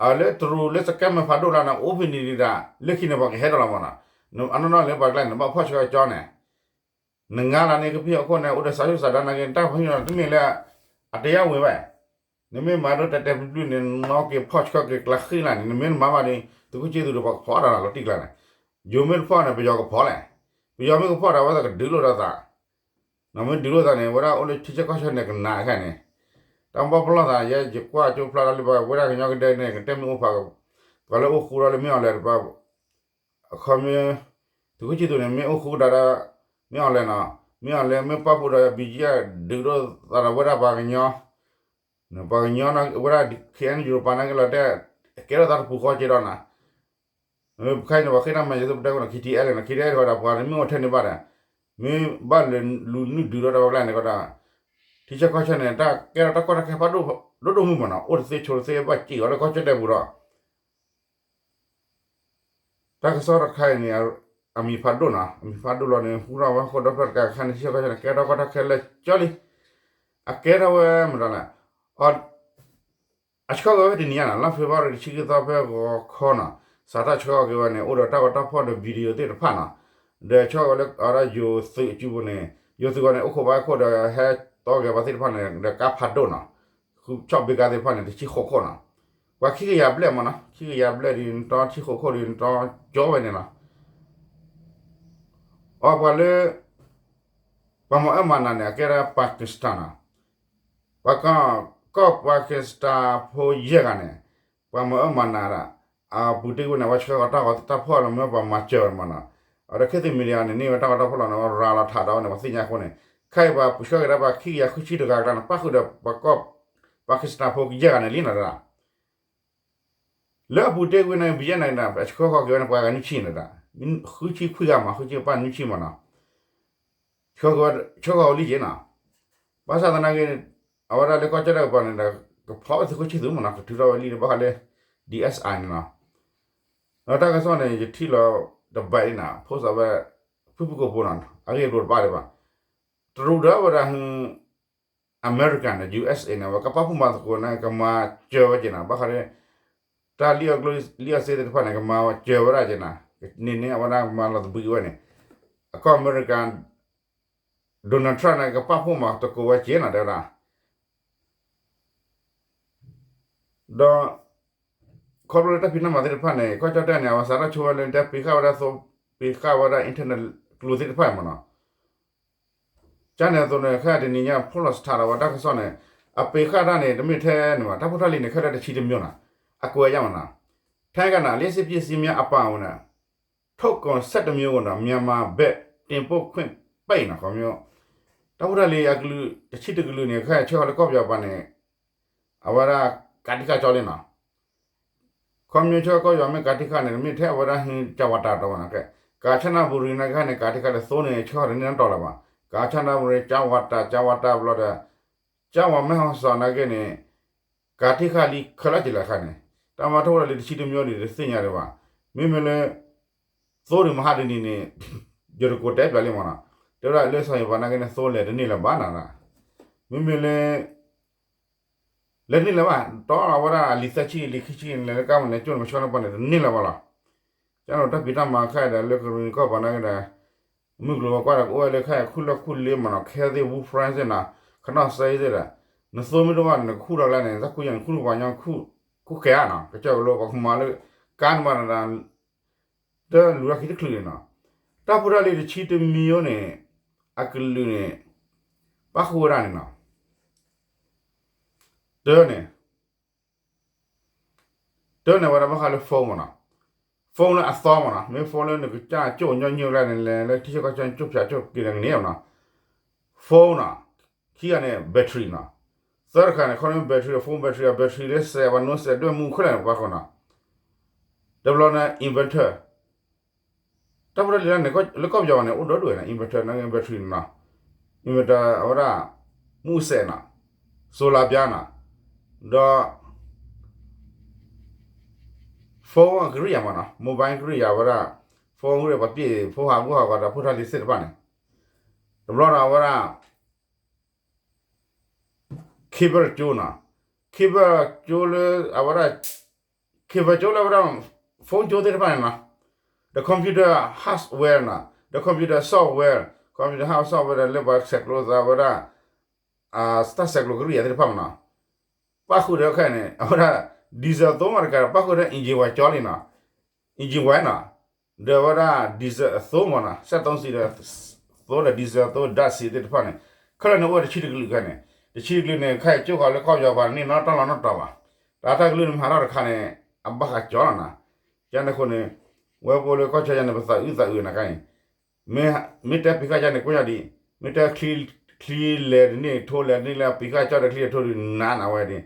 အလၢတရူးလၢစကဲၣ်မ့ၢ်ဖးဒိၣ်လၢနအိၣ်ဖဲန့ၣ်ဒၣ် လၢခံန့ၣ်ပှၤကဟဲထီၣ်လီၤမးနီၤ, အနီၢ်နီၢ်လၢပှၤကျါန့ၣ် နဘၣ်ဖီၣ်ဆှၢကၠီန့ၣ် နငါလၢန့ၣ်ကဖံးအခိၣ်န့ၣ် အိၣ်ဒီးစးဆူၣ်စးဒါနာ်က့ တၢ်ဖီၣ်ညိၣ်တမ့ၢ်လၢ အတယၢ်ဝ့ၤဘၣ်, နမ့ၢ်မၤဒိတဲာ်တဲာ်ဖျုးဖျုးန့ၣ် နီၣ်က့ၤဖီၣ်ဆှၢက့ၤကျါဃံလၤန့ၣ် နမ့ၢ်တမၤဘၣ်ဒီး သုးခိၣ်ဆံသူးဒီးပှၤကဖီၣ်တၢ်လီၤတံၢ်ကျါန့ၣ်, ယိၤမ့ၢ်တဖီၣ်န့ၣ် ပယီၤကဖီၣ်လဲၣ်, ပယီၤမ့ၢ်ကဖီၣ်တၢ်ဝဲသးကဒုးလိာ်ဒီးသး, နမ့ၢ်ဒုးလိာ်သးန့ၣ် ဝဲဒၣ်အိၣ်လၢထံဆၢကီၢ်ဆၢန့ၣ်ကနးခဲန့ၣ်, တၢ်ဘၣ်ပလီၢ်သးယဲ ယကွၢ်ကၠိဖျါထီၣ်လၢပှၤဝဲဒၣ်ကညီကဒဲန့ၣ် ကတဲမ့ၢ်အိၣ်ဖး ပှၤလၢအိၣ်ဃူဒီးလၢမ့ၢ်အီၤလဲၣ်တပှၤ အခီမ့ၢ် သုးခိၣ်ဆံသူးန့ၣ် မ့ၢ်အိၣ်ဃူကဒါဒီး မ့ၢ်အီၤလဲၣ်နီၤ, မ့ၢ်အီၤလဲၣ်မ့ၢ်ပာ်ဖှိၣ်ဒီး ဘံကယဲၢ် ဒုးဒိၣ်သးဒီးဝဲဒၣ်ပှၤကညီ, ပှၤကညီဝဲဒၣ် ခ့ၣ်အဲၣ်ယူၣ်ပၤနာ်က့လီၤတဲာ် ကဲထီၣ်သးတပူၤဃီက့ဒီးနီၤ, ခဲအံၤန့ၣ် ပှၤဃ့တၢ်မၤယဲသိးပတဲခိၣ်န့ၣ် ခ့ၣ်ထံၣ်အဲၣ်လဲၣ်နီၤ, ခ့ၣ်ထံၣ်အဲၣ်လဲၣ်ဒီးပှၤတမ့ၢ်အိၣ်ထဲန့ၣ်ဘၣ်ဒီး မ့ၢ်ဘၣ်လဲၤလူၤနုာ်ဒုးဒီးတၢ်ဝဲကျါန့ၣ်ကဒီး ထံဆၢကီၢ်ဆၢန့ၣ် တၢ်ကဲထီၣ်တၢ်ကီတၢ်ခဲဖးဒိၣ်ဒိၣ်ဒိၣ်မုၢ်မးနီၤ, အိၣ်တသ့ဆိးတသ့ဘၣ်စံၣ်အီၤလၢကီၢ်ဆၢတဲာ်ပူၤဒီး တၢ်ကစီၣ်တခါအံၤန့ၣ် အမံၤဖးဒိၣ်နီၤ, အမံၤဖးဒိၣ်လီၤန့ၣ် ဟူထီၣ်ဝဲဃိဒီဖျၢၣ်တကးခါန့ၣ် ထံဆၢကီၢ်ဆၢန့ၣ် ကဲထီၣ်ကီၢ်တၢ်ခဲလၢာ်ကၠီလံ, အကဲထီၣ်ဝဲမတၤလဲၣ်, အဆှၢက့ၤဝဲတနံၤညါနီၤ လါဖ့ၤဘြူၤအါရံၤတဆံခံသီဖဲဂီၤခီနီၤ, စးထီၣ်ဆှၢက့ၤဝဲန့ၣ် အိၣ်ဒီးတၢ်ဂီၤတၢ်ဖီၣ်ဒီး video သ့ၣ်တဖၣ်နီၤ, ဒီးဆှၢက့ၤဝဲလၢအဝဲဒၣ်ယိၤသုးအစုပူၤန့ၣ် ယိၤသုးဂီၤန့ၣ် အိၣ်ခိးဘၣ်ခိၣ်ဒီးဟဲတီဂဲၤပှၤသ့ၣ်တဖၣ်န့ၣ် ဒီးကါဖးဒိၣ်နီၤ, ဃုဆီၣ်ဘ့ကါသ့ၣ်တဖၣ်န့ၣ် တဆံဃိးခိၣ်နီၤ, ပှၤခံကယၤဘျဲၣ်မးနီၤ, ခံကယၤဘျဲၣ်ဒီးနတီဆံဃိးခိၣ်ဒီး နတီကၠီဝဲန့ၣ်လီၤ. အီၤပှၤလၢ ပှၤမၤအၢမၤနးန့ၣ် အကဲဒၣ် Pakistan နီၤ, ပှၤကီၢ် ကီၢ် Pakistan ဖိယဲၢ်ဂၤန့ၣ် ပှၤမၤအၢမၤနးဒၣ် အပူၤတ့ၢ်ဝဲန့ၣ် အဝဲဆှၢဃီၤတၢ်ဂီၤတၢ်ဖီၣ်လီၤမ့ၢ်ပှၤမၤစၢၤမးနီၤ, အဒီး ခေတ်သစ် မီဒီယာ န့ၣ် န့ၢ်ဝဲတၢ်ဂီၤတၢ်ဖီၣ်လီၤန့ၣ် အဝဲရၤလီၤထးဒီးဝဲန့ၣ် ပှၤသ့ၣ်ညါအဃိန့ၣ် ခဲအံၤပှၤပူၤဆှၢက့ၤဒၣ်ပှၤခံကယၤဃုဆံတဂၤအကျါန့ၣ် ပၣ်ဃုာ်ဒီးပှၤကီၢ် Pakistan ဖိယဲၢ်ဂၤန့ၣ်လံနီၤဒၣ် လၢအပူၤတ့ၢ်ဝဲန့ၣ် ပယဲၢ်န့ၣ်ဒၣ် အဆှၢဃီၤက့ၤဝဲန့ၣ်ပှၤဂၤနွံဆံန့ၣ်ဒၣ်, ဃုဆံခွံဂၤမး ဃုဆံပၣ်နွံဆံမးနီၤ, ဆှၢဃီၤဝဲလံက့ၤနီၤ, ဘၣ်ဆၣ်သနာ်က့ အဝဲဒၣ်လၢကီၢ်ကၠီၣ်တဲၣ်ကပၤန့ၣ်ဒီး ကဖီၣ်ဝဲသုးခိၣ်ဆံသူးမးနီၤ ကထုးထီၣ်ဝဲလံဒီးဘၣ်ဃးလၢ DSI န့ၣ်နီၤ, ဒီးတၢ်ကစီၣ်န့ၣ် ယထံၣ်လီၤတဘၣ်န့ၣ်နီၤ post အဝဲ ဖုၣ်ဖုၣ်ကိာ်ဖိနီၤ အဂ့ၢ်အကျိၤတဘၣ်ဒံးဘၣ်, တရူးဒီးဝဲဒၣ်ဟ အမဲရကၤန့ၣ် USA န့ၣ် အဝဲကပာ်ဖှိၣ်မၤသကိးန့ၣ် ကမၤစၢၤဝဲက့ၤနီၤ ဘၣ်ဃးဒီး တၢ်လံၣ်အီၣ်ကျိၣ်လံၣ်အီၣ်စ့သ့ၣ်တဖၣ်န့ၣ် ကမၤစၢၤဝဲဒၣ်က့ၤနီၤ န့ၣ်န့ၣ် အဝဲဒၣ်မၤလီၤသဘှံးဝဲန့ၣ် အကီၢ်အမဲရကၤ Donald Trump န့ၣ် ကပာ်ဖှိၣ်မၤသကိးဝဲက့ၤနီၤ တဲဝဲဒၣ် ဒီး ခီဖျိလၢတၢ်ဖံးတၢ်မၤသ့ၣ်တဖၣ်န့ၣ် ကီၢ်ကၠီၣ်တဲၣ်န့ၣ် အဝဲစးထီၣ်ဆိဝဲလၢတၢ်ပ့ၤဃာ်ဝဲဒၣ်သိ ပ့ၤဃာ်ဝဲဒၣ် internet ကျိၤသ့ၣ်တဖၣ်မးနီၤ ကန့ၣ်အသိးန့ၣ် ခဲအံၤတနံၤညါ ဖီၣ်လီၤစထးဒီးဝဲတၢ်ကစီၣ်န့ၣ် အပ့ၤဃာ်တၢ်န့ၣ် တမ့ၢ်ထဲန့ၣ်ဘၣ် တၢ်ဖိတၢ်လံၤန့ၣ် ခဲလၢာ်တဆံတမံၤနီၤ အကွဲးယါမးနီၤ ထဲကနၤ လျှပ်စစ်ပစ္စည်းများအပါအဝင် ထုတ်ကုန်ဆယ့်တစ်မျိုးကို မြန်မာဘက်တင်ပို့ခွင့်ပိတ်နီၤ ခီ တၢ်ဖိတၢ်လံၤအကလုာ်တဆံတကလုာ်န့ၣ် ခဲအံၤဆှၢဃီၤလၢကီၢ်ပယီၤပၤန့ၣ် အဝဲဒၣ် ကးတံၢ်ဃာ်ကၠီလံနီၤ ခီဖျိဆၢကီၢ်ပယီၤမ့ၢ်ကးတံၢ်ဃာ်န့ၣ် တမ့ၢ်ထဲအဝဲဒၣ်ဟ့ၣ်ကၠါဝါတၢ်တီဘၣ်နီၤ ကၣ်ဆၣ်နၣ်ဘူရံနာ်က့န့ၣ် ကးတံၢ်ဃာ်လၢသိန့ၣ် ဆှၢဃီၤတန့ၢ်နီတတီၤလၢၤဘၣ် ကၣ်ဆၣ်နၣ်ဘူရံ ကၠါဝါတၢ် ကၠါဝါတၢ်ဘျီဒီး ကၠါဝါမဲၢ်ဟီၣ်စီၤနာ်က့န့ၣ် ကးတံၢ်ဃာ်လံခဲလၢာ်က့ၤလၢအခါန့ၣ် တၢ်မၤထီၣ်ဝဲဒၣ်လံတဆံတမံၤဒံးတသ့ၣ်ညါဒံးဘၣ် မ့မ့ၢ်လၢ သိဒံးမဟါတနံၤန့ၣ် ယတကိးတဲပျးလံမးနီၤ တဲဝဲဒၣ်လၢစီၤယိၤပၤနာ်က့န့ၣ် သိလဲၤတန့ၢ်လၢၤဘၣ်နီၤ မ့မ့ၢ်လၢ လဲၤတန့ၢ်လၢၤဘၣ် တီအဝဲဒၣ်အလံာ်သၢဆံအလံာ်ခံဆံန့ၣ် လဲၤလၢကါမးလဲၤကၠိန့ၣ် ပဆှၢန့ၢ်ပှၤန့ၣ် တန့ၢ်လၢၤဘၣ်လီၤ ကန့ၣ်တၢ်ဖံးတၢ်မၤခဲအံၤဒီးလၢကရံၣ်နံၤကီၢ်ပၤနာ်က့ဒီး မုၢ်ကျိၤဝဲၤကွာ်ဒီးကအိၣ်ဝဲလၢခဲအံၤခူၣ်လၢၢ်ခူၣ်လ့မးနီၤ ခဲသ့ၣ် Wu French သ့ၣ်နီၤ ခနီၣ်စဲအံၤသ့ၣ်ဒီး နသိမ့ၢ်တအိၣ်ဘၣ်န့ၣ် နကခူၣ်ထီၣ်ကျဲန့ၣ် တၢ်ခူၣ်ယါန့ၣ် ခူၣ်ထီၣ်ပှၤညီခူၣ် ခူၣ်ကဲဧါနီၤ ကစၢၢ်ကလိပှၤကမၤလၢ ကါန့ၣ်ဘၣ်ဒီး တလူၤတၢ်ခံတချုးန့ၣ်နီၤ တၢ်ဖိတၢ်လံၤတဆံတမံၤဧိၤန့ၣ် အကလုာ်န့ၣ် ပၣ်ဃုာ်ဝဲဒၣ်န့ၣ်နီၤ တၢန့ၣ် တၢန့ၣ်ဝဲဒၣ်ဘၣ်ဃးလၢ phone မးနီၤ phone လၢအသီမးနီၤ မ့ၢ် phone လၢနကစၢ်ကၠိၣ်ညီနုၢ်ကျါန့ၣ် လဲၤလၢထံဆၢကီၢ်ဆၢကၠိၣ်ဖၠးကၠိၣ်က့ၤဒီးကန့ၢ်မးနီၤ phone နီၤ ခံဂၤန့ၣ် battery နီၤ သၢတခါန့ၣ် ခီဖျိ battery ဒီး phone battery အ battery လၢစဲးပှၤနိစဲးဒွဲၣ်မူခဲလၢာ်န့ၣ် ပှၤဃီနီၤ တဘျီန့ၣ် inverter တၢ်ဖိတၢ်လံၤလၢန့ၣ် လၢကီၢ်ပယီၤန့ၣ် အိၣ်ဒီဒူၣ်ဝဲန့ၣ် inverter န့ၣ် battery နီၤ inverter အဝဲဒၣ် မူစဲးနီၤ solar ပျါနီၤ ဒီး phone အကရံၣ်ယၤမးနီၤ, mobile ကရံၣ်ယၤဝဲဒၣ်, phone ကရံၣ်ပှၤပျဲၢ် phone ဟးဂီၢ်ဟးဂီၤဒီးဖိထၢလံသ့ၣ်တဖၣ်န့ၣ်, တဘျီဒီးဝဲဒၣ် cable ကၠိနီၤ, cable ကၠိလၢအဝဲဒၣ် cable ကၠိလၢဝဲဒၣ် phone ကၠိသ့ၣ်တဖၣ်န့ၣ်နီၤ, the computer hardware နီၤ, the computer software, computer hard software လၢပှၤဆဲးကျိးသးဝဲဒၣ် တၢ်ဆဲးကျိးကရံၣ်ယၤသ့ၣ်တဖၣ်မးနီၤ, ပၣ်ဃုာ်ဒီးခဲအံၤန့ၣ် အဝဲဒၣ် diesel အသိမးတကးဒီး ပၣ်ဃုာ်ဒီး engine ဝဲကၠီလံနီၤ, engine ဝဲနီၤ, ဒီးအဝဲဒၣ် diesel အသိမးနီၤ, စက်သုံးဆီဒီး သိဒီး diesel အသိ ဓာတ်ဆီသ့ၣ်တဖၣ်န့ၣ်, ခဲလၢာ်န့ၣ်အိၣ်ဝဲတဆံတကလုာ်ခဲန့ၣ်, တဆံတကလုာ်န့ၣ် ခဲအံၤကၠိဃီၤလၢကီၢ်ပယီၤပှၤန့ၣ် နီတၢ်လီၢ်နီတတီၤဘၣ်, တၢ်တၢ်ကလုာ်န့ၣ် မ့ၢ်ဟးထီၣ်တခါန့ၣ် အဘၣ်ဃးကၠီလီၤနီၤ, ယန့ၣ်အဃိန့ၣ် ဝဲပအိၣ်လၢကီၢ်ဆၢယၤန့ၣ် ပသးအုးသးအုးနၤခါအံၤ မ့ၢ်တဲပံၤဃာ်ကၠီန့ၣ် ကိးညါဒံး, မ့ၢ်တဲချံလဲၤတန့ၢ်ထိလဲၤတန့ၢ်လၢပံၤဃာ်ကၠီဒီးချံလဲၤထိဒုးနးနၤဝဲဒၣ်,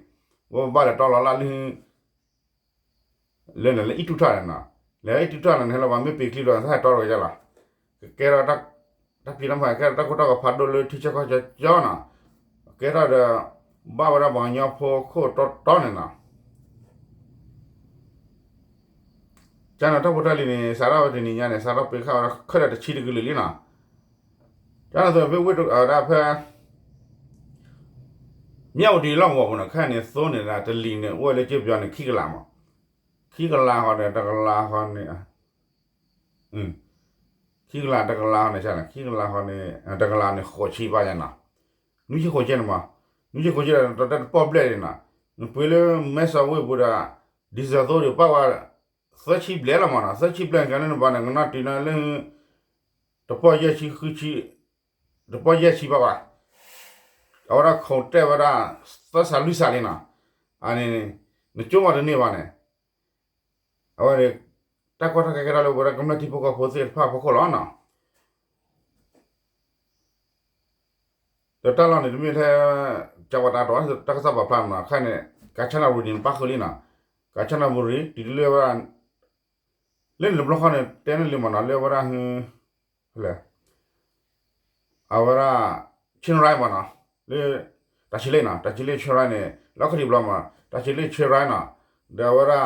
ဝဲဘၣ်လဲၤတီလီၤလၢ်လၢ လၢန့ၣ်လၢအံၣ်တူၢ်ထီၣ်န့ၣ်နီၤ, လၢအံၣ်တူၢ်ထီၣ်န့ၣ် နဟဲလီၤပှၤမ့ၢ်ပံၤချံဒီး တၢ်ဟဲတီတဂ့ၤကၠီလီၤ, ကကဲထီၣ် တၢ်ဖံးတၢ်မၤ ကဲထီၣ်တၢ်ခိၣ်တၢ်ဂီၤဖးဒိၣ်လၢထံဆၢကီၢ်ဆၢကၠီနီၤ, ကဲထီၣ်ဒီး ဘၣ်ဝဲဒၣ်ပှၤကညီဖိခိၣ်တီတီန့ၣ်နီၤ ကန့ၣ်တၢ်ဖိတၢ်လံၤန့ၣ် စးထီၣ်ဝဲတနံၤညါန့ၣ် စးထီၣ်ပ့ၤဃာ်ဝဲဒၣ်ခဲလၢာ်တဆံတကလုာ်လံနီၤ, ကန့ၣ်သိးဖဲဝ့ၢ်ဝဲဒၣ်ဖဲ မၠၣ်ဝတံၤလီၢ်ကဝီၤပူၤနီၤ, ခဲအံၤန့ၣ်သိန့ၣ်ဒၣ်တလံၤန့ၣ် အိၣ်ဝဲလၢကၠိပယီၤန့ၣ် ခံကလးမး, ခံကလးဃီန့ၣ် တကလးဃီန့ၣ် ခံကလးတကလးဃီန့ၣ် ခံကလးဃီန့ၣ် တကလးန့ၣ် ဃိးဆံဘၣ်ယါနီၤ, နွံဆံဃိးဆံန့ၣ်မး, နွံဆံဃိးဆံဒီး တပီၢ်ဘျဲၣ်န့ၣ်နီၤ, နပှ့ၤလၢမဲဆီးဝ့ၢ်ပူၤဒီး ဒံၣ်စၢၣ်သိဒီး ပာ်ဝဲ သၢဆံဘျဲၣ်လီၤမးနီၤ, သၢဆံဘျဲၣ်န့ၣ် ကန့ၣ်နဘၣ်န့ၣ် ကနီၣ်တုၤနၤလၢ တပီၢ်ယဲၢ်ဆံဃုဆံ တပီၢ်ယဲၢ်ဆံဘၣ်ဘၣ်, အဝဲဒၣ်ခိးတဲာ်ဝဲဒၣ် သၢစးလွံၢ်စးလံနီၤ, အန့ၣ် နကၠိမးတန့ၢ်ဘၣ်န့ၣ်, အဝဲန့ၣ် တၢ်ကီတၢ်ခဲကဲထီၣ်လၢပဝဲဒၣ်ကမျၢၢ်ထံဖိကီၢ်ဖိသ့ၣ်တဖၣ်အဖီခိၣ်လီၤနီၤ. ဒီးတၢ်လီၢ်န့ၣ် တမ့ၢ်ထဲ ကၠီၤဝါတၢ်တီ တၢ်ကစီၣ်ပာ်ဖျါမးနီၤ, ခဲအံၤန့ၣ် ကၣ်ဆၣ်နၣ်ဘူရံၤန့ၣ် ပၣ်ဃုာ်လံနီၤ, ကၣ်ဆၣ်နၣ်ဘူရံၤ တုၤလၢဝဲဒၣ် လၢန့ၣ်တဘျီဃီန့ၣ် တဲန့ၢ်လံမးနီၤ, လၢဝဲဒၣ် ဖဲလဲၣ် အဝဲဒၣ် ဆ့ရၢၣ်မးနီၤ, လၢ တၢ်ဆံလ့ၣ်နီၤ, တၢ်ဆံလ့ၣ်ဆ့ရၢၣ်န့ၣ် လီၢ်ခံတဘျီမး, တၢ်ဆံလ့ၣ်ဆ့ရၢၣ်နီၤ, ဒီးအဝဲဒၣ်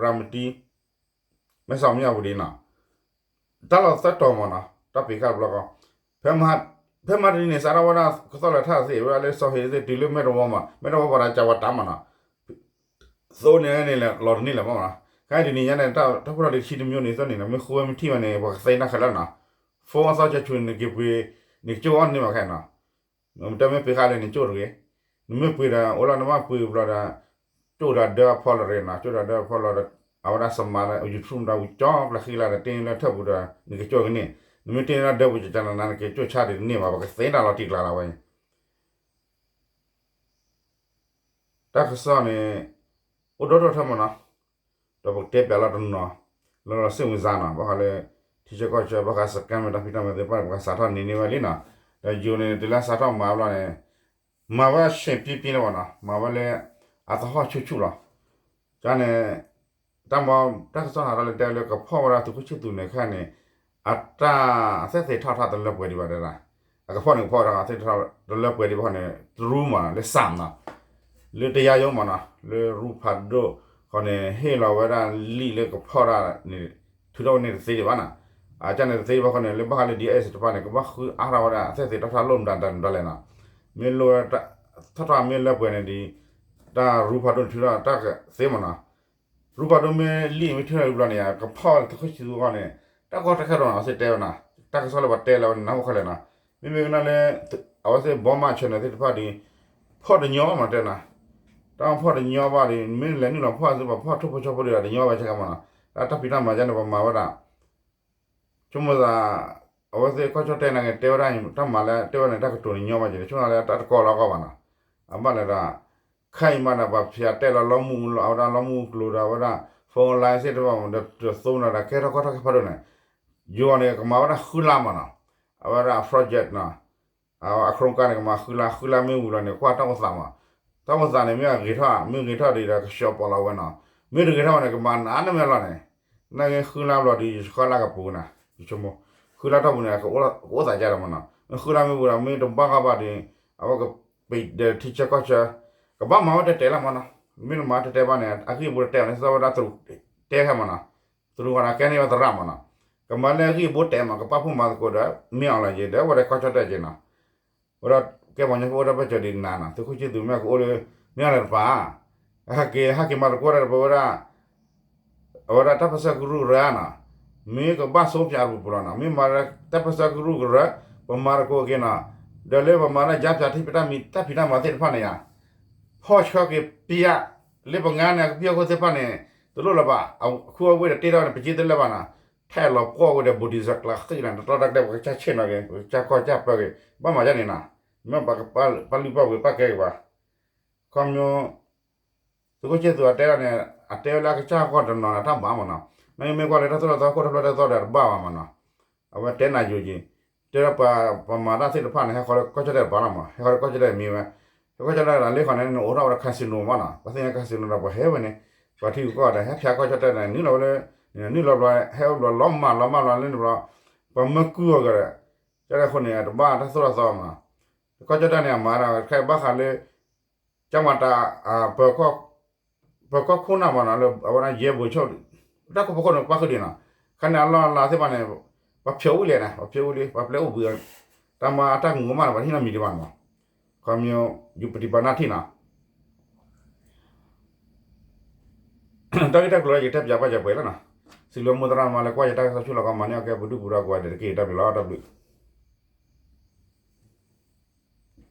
ရၤမတံ မဲဆီးမၠၣ်ဝတံၤနီၤ, တၢ်လီၢ်သၢတီၤမးနီၤ, တၢ်ပ့ၤဃာ်တဘျီဃီ, ဖဲမဟါတနံၤန့ၣ် စးထီၣ်ဝဲဒၣ် ကသီၣ်လဲၤထၣ်သ့ၣ်ဝဲဒၣ်လၢစီၤဟ့သ့ၣ် တုၤလၢမဲၢ်တဝီမး, မဲၢ်တဝီပှၤဒီးကၠီၤဝါတၢ်မးနီၤ, သိန့ၣ်န့ၣ် လီၤတန့ၢ်လၢၤမးနီၤ, ခဲအံၤတနံၤညါန့ၣ် တၢ်ဖိတၢ်လံၤတဆံတမံၤန့ၣ် သိန့ၣ်နီၤ, မ့ၢ်ဃုဝဲမ့ၢ်ထံၣ်ဝဲန့ၣ် ပှၤကသ့တၢ်ခဲလၢာ်နီၤ, phone အသီကၠီဆူန့ၣ် နက့ၤပှ့ၤ နကၠိအီၣ်န့ၢ်ဘၣ်ခဲနီၤ နမ့ၢ်တဲမ့ၢ်ပ့ၤဃာ်လၢနကၠိတဂ့ၤ, နမ့ၢ်ပှ့ၤဒီး အိၣ်လီၤနဘၣ်ပှ့ၤဘျီဒီး ကၠိဒီးဒၢအဖီလီၤရ့နီၤ, ကၠိဒီးဒၢအဖီလီၤဒီး အဝဲဒၣ်စမးလၢ YouTube ဒီးဝံၤကၠီပျၢၤဃံလၤဒီးတ့လၢထၢၣ်ပူၤဒီး နကကၠိကန့ၢ်, နမ့ၢ်တ့လၢဒၢပူၤကကနနၤ နကကၠိဆါဒ်တန့ၢ်ဘၣ်, ပှၤကသ့တၢ်လီၤတံၢ်ကျါလီၤဝဲ တၢ်ကစီၣ်န့ၣ် အိၣ်ဒိၣ်ဒိၣ်ထီၣ်မးနီၤ, ဒီးပကတဲပျးလီၤတနီၤ လၢလီၤစ့ၣ်ဝံၤစါနီၤ, ဘၣ်ဃးလၢ ထံဆၢကီၢ်ဆၢ ဘၣ်ဃး scam မ့ၢ်တၢ်ဖံးတၢ်မၤသ့ၣ်တဖၣ်န့ၣ် ပှၤစးထီၣ်န့ၢ်န့ၢ်ဝဲလံနီၤ, ဒီးယိၤန့ၣ် တုၤလၢစးထီၣ်မၤဘျီန့ၣ် မၤဝဲဆ့ၣ်ပံပံန့ၣ်မးနီၤ, မၤဝဲလၢ အသဟီၣ်ဆူၣ်ဆူၣ်လီၤ, ကန့ၣ် တၢ်မၤ တၢ်ကစီၣ်ဟးထီၣ်လၢတဲလၢကဖီၣ်ဝဲဒၣ်သုးခိၣ်ဆံၣ်သူးန့ၣ် ခဲအံၤန့ၣ် အတၢ် အသ့ၣ်သ့ၣ်ထီၣ်ထီၣ်တလၢပှဲၤဒံးဘၣ်တဲဒၣ်, အကဖီၣ်န့ၣ်ကဖီၣ်ဝဲဒၣ် အသ့ၣ်သ့ၣ်ထီၣ်တလၢပှဲၤဒံးဘၣ်ဃီန့ၣ် တရူးမးနီၤ လၢ စၣ်နီၤ လၢတယါယိမးနီၤ လၢရူဖးဒိၣ်ဃီန့ၣ် ဟ့ၣ်လီၤဝဲဒၣ်လံာ်လၢကဖီၣ်တၢ်န့ၣ် ထုးထီၣ်ဝဲန့ၣ်တသ့ဒံးဘၣ်နီၤ, အကန့ၣ်တသ့ဘၣ်ဃီန့ၣ် လၢဘၣ်ဃးလၢ ဒီအ့ၣ်စတဖၣ်န့ၣ် ကဘၣ်ဃုအါထီၣ်ဝဲဒၣ် အသ့ၣ်သ့ၣ်ထီၣ်ထီၣ်လိၣ်မတၤတၢ်န့ၣ်ဒ်လဲၣ်နီၤ, မ့ၢ်လိၣ်ဝဲ ထီၣ်ထီၣ်မ့ၢ်လၢပှဲၤန့ၣ်ဒီး တၢ်ရူဖးဒိၣ်န့ၣ်ထုးထီၣ်တၢ်ကသ့မးနီၤ ရူဖးဒိၣ်မ့ၢ်လံာ်မ့ၢ်ထုးထီၣ်တဘျီန့ၣ် ကဖီၣ်သုးခိၣ်ဆံၣ်သူးအဂီၢ်န့ၣ် တၢ်ကီတၢ်ခဲဒိၣ်နီၤ အဝဲသ့ၣ်တဲဝဲနီၤ, တၢ်ကစီၣ်လၢပှၤတဲလၢဝဲန့ၣ် နၢ်ဟူခဲလၢာ်နီၤ, မ့မ့ၢ်ကနၣ်လၢ အဝဲသ့ၣ်ဘီမးဆၢၣ်န့ၣ်သ့ၣ်တဖၣ်ဒီး ဖီၣ်တညီမးတဲနီၤ, တၢ်ဖီၣ်တညီဘၣ်ဒီး မ့ၢ်လဲၤနုာ်လီၤဖီၣ်သုးပှၤဖီၣ်ထိၣ်ဖိဆီဖိဒီး တညီဘၣ်ဆၢကမးနီၤ, တၢ်တၢ်ဖံးတၢ်မၤကန့ၣ် ပှၤမၤဝဲဒၣ် ဆိကမိၣ်သး အဝဲသ့ၣ်ကီၢ်ကၠီၣ်တဲၣ်နာ်က့ တဲဝဲဒၣ် တၢ်မၤလၢတဲဝဲန့ၣ် တၢ်ကတိၤန့ၣ်ညီဘၣ်က့ၤန့ၣ် ဆိကမိၣ်လၢတၢ်တကီလီၤကီၢ်ဘၣ်နီၤ, အဘၣ်လဲၤဒီး ခဲအံၤမးဒီး ပှၤဖျဲးတဲလီၤလီမူ အဝဲဒၣ်လီမူကျိၤဒီး အဝဲဒၣ် phone line သ့ၣ်တဖၣ်မး ဒီးတသိးနီၤဒီး ကဲထီၣ်ကီၢ်ထီၣ်ကဲဖးဒိၣ်န့ၣ် ယိၤန့ၣ် ကမၤဝဲဒၣ်ဃုလါမးနီၤ, အဝဲဒၣ် project နီၤ အခရူကၣ်န့ၣ် ကမၤဃုလါ ဃုလါမ့ၢ်ဝံၤလီၤန့ၣ် ကွၢ်တၢ်အိၣ်သးမး, တၢ်အိၣ်သးန့ၣ် မ့ၢ်အဂ့ၤထီၣ် မ့ၢ်ဂ့ၤထီၣ်ဒီး ကဆှီပီးလီၤဝဲနီၤ, မ့ၢ်တဂ့ၤထီၣ်ဘၣ်န့ၣ် ကမၤနးန့ၢ်မ့ၢ်လီၤန့ၣ်, နာ်က့ဃုလါဘျီဒီး ယဆှီလါကပူၤနၤ, ယဆိကမိၣ်, ဃုလါထီၣ်ပူၤန့ၣ် ကအိၣ်သးကဲဒီးမးနီၤ, မ့ၢ်ဃုလါမ့ၢ်ဝံၤဒီး မ့ၢ်တဘၣ်ဃီဘၣ်ဒီး အဝဲကပံးဒီးထံဆၢကီၢ်ဆၢ, ကဘၣ်မၤဝဲတဲတဲလီၤမးနီၤ, မ့ၢ်တမၤတဲတဲဘၣ်န့ၣ် အဂံၢ်အဘါတဲအီၤန့ၣ် သီၣ်ဝဲဒၣ်တရူး တဲခဲမးနီၤ, သရူးဂီၤန့ၣ်ကဲန့ၢ်ဝဲသရၣ်မးနီၤ, ကမၤလၢအဂံၢ်အဘိတဲာ်မး ကပာ်ဖှိၣ်မၤသကိးဒီး မ့ၢ်အီၤလီၤက့ၤ ဒီးအဝဲဒၣ်ကီၢ်ကၠီၣ်တဲၣ်က့ၤနီၤ, ဝဲဒၣ်ကဲပှၤကညီဖိအိၣ်ဒီးပၢၢ်စၢၤဒံးနၤနီၤ, သုးခိၣ်ဆ့သူးမ့ၢ်ကအိၣ်လၢ မ့ၢ်အီၤလၢတပၤ, ဟဲက့ၤ ဟဲက့ၤမၤသကိးတၢ်ဒီးပဝဲဒၣ် အဝဲဒၣ်တၢ်ပၢဆှၢကရူၢ်ကရၢနီၤ, မ့ၢ်ကဘၣ်ဆိပၠးတပူၤပူၤလီၤနီၤ, မ့ၢ်မၤလၢတၢ်ပၢဆှၢကရူၢ်ကရၢ, ပမၤသကိးက့ၤနီၤ, ဒီးလၢပမၤလၢယါပၠးထံပတၢ်မံၤတၢ်ဖံးတၢ်မၤသ့ၣ်တဖၣ်န့ၣ်ယါ, ဖီၣ်ဆှၢက့ၤပယါ, လၢပငါန့ၣ် ကဖံးအခိၣ်သ့ၣ်တဖၣ်န့ၣ် တလိၣ်လၢၤဘၣ်, အခူအဝ့ၢ်ဒီးတ့ထီၣ်န့ၣ် ပက့တလၢၤဘၣ်နီၤ, ထဲလီၤပှီၢ်ဝဲဒီး ဘူဒံစကျးဃံနီၤ, တတီတၢ်ကျဲ ပကစၢ်ဆ့ၣ်နီၤက့ၤ ပကစၢ်ကီၢ်ကၢ်ပၢက့ၤ, ဘၣ်မၤဒ်န့ၣ်နီၤ, မ့ၢ်ပာ်လုၢ်ပာ်ပှ့ၤပာ်ကဲက့ၤဘၣ်, ခီမီ သုးခိၣ်ဆ့သူးအတဲဒၣ်န့ၣ် အတဲဝဲလၢအကစၢ်ဂီၢ်တနီၤန့ၣ် တၢ်ဘၣ်မးနီၤ, နမ့ၢ်ကွၢ်လၢတၢ်သိၣ်တၢ်သီခိၣ်တဖျၢၣ်တၢ်သီဒီးတဘၣ်ဘၣ်မးနီၤ, အဝဲတဲနၤယိၤက့ၤ, တဲဒၣ်ပှၤမၤတၢ်သ့ၣ်တဖၣ်န့ၣ် ဟဲဃီလၢကီၢ်ကၠီၣ်တဲၣ်တပၤလီၤမး, ဟဲဃီလၢကီၢ်ကၠီၣ်တဲၣ်မံၤဝဲ, လၢကီၢ်ကၠီၣ်တဲၣ်လၢဃီန့ၣ် နအိးထီၣ်ဝဲဒၣ် casino မးနီၤ, ပှၤသ့ၣ်ညါ casino ဒီးပှၤဟဲဝဲန့ၣ်, ပှၤထံဂုၤကီၢ်ဂၤဒီး ဟဲဖၠးကီၢ်ကၠီၣ်တဲၣ်န့ၣ် နုာ်လီၤဝဲလၢ, နုာ်လီၤဘျီ ဟဲအိၣ်ဘျီလီၤမၢ်လီၤမၢ်လီၤလၢန့ၣ်ဘျီ, ပှၤမၢကုၢ်အီၤကဒီး, ကၠီၣ်တဲၣ်အဃိန့ၣ် တဘၣ်တၢ်သိၣ်တၢ်သီမးနီၤ, ကီၢ်ကၠီၣ်တဲၣ်န့ၣ် အမၤဒၣ်ဝဲတခါဘၣ်ဃးလၢ ကၠီမၤတၢ်, ပၢၤကီၢ်ခိၣ်နၢ်မးနီၤ လၢအဝဲဒၣ်ယဲၢ်ဘိဆိၣ်, တၢ်ခိၣ်ဖီခိၣ်န့ၣ် ပၣ်ဃုာ်ဒံးနီၤ, ခါန့ၣ်အလီၢ်အလၤသ့ၣ်တဖၣ်န့ၣ်, ပှၤဖျိးဝံၤလဲၣ်န့ၣ် ပှၤဖျိးဝံၤလံ ပှၤပျဲအိၣ်ဘှံး, တၢ်မၤအတၢ်ကမူၤကမၣ်န့ၣ် ပှၤတဟံးနီတမံၤဒံးဘၣ်န့ၣ်မး, ခီမီ, ယူပတီပာ်နၢ်ထံၣ်နီၤ တၢ်ဂ့ၢ်တၢ်ကျိၤလၢယကတဲပၠးဘၣ်ယပှဲၤလီၤနီၤ, စံးဘျုးမိၢ်သရၣ်မါလၢကွၢ်ယတၢ်ကစီၣ်ဆူလီၤကီး မၤန့ၢ်အီၤကဲပဒုၣ်ပူၤဒီးကိးဂၤဒဲးတက့ၢ် တၢ်ဘျုးလီၤ တၢ်ဘျုး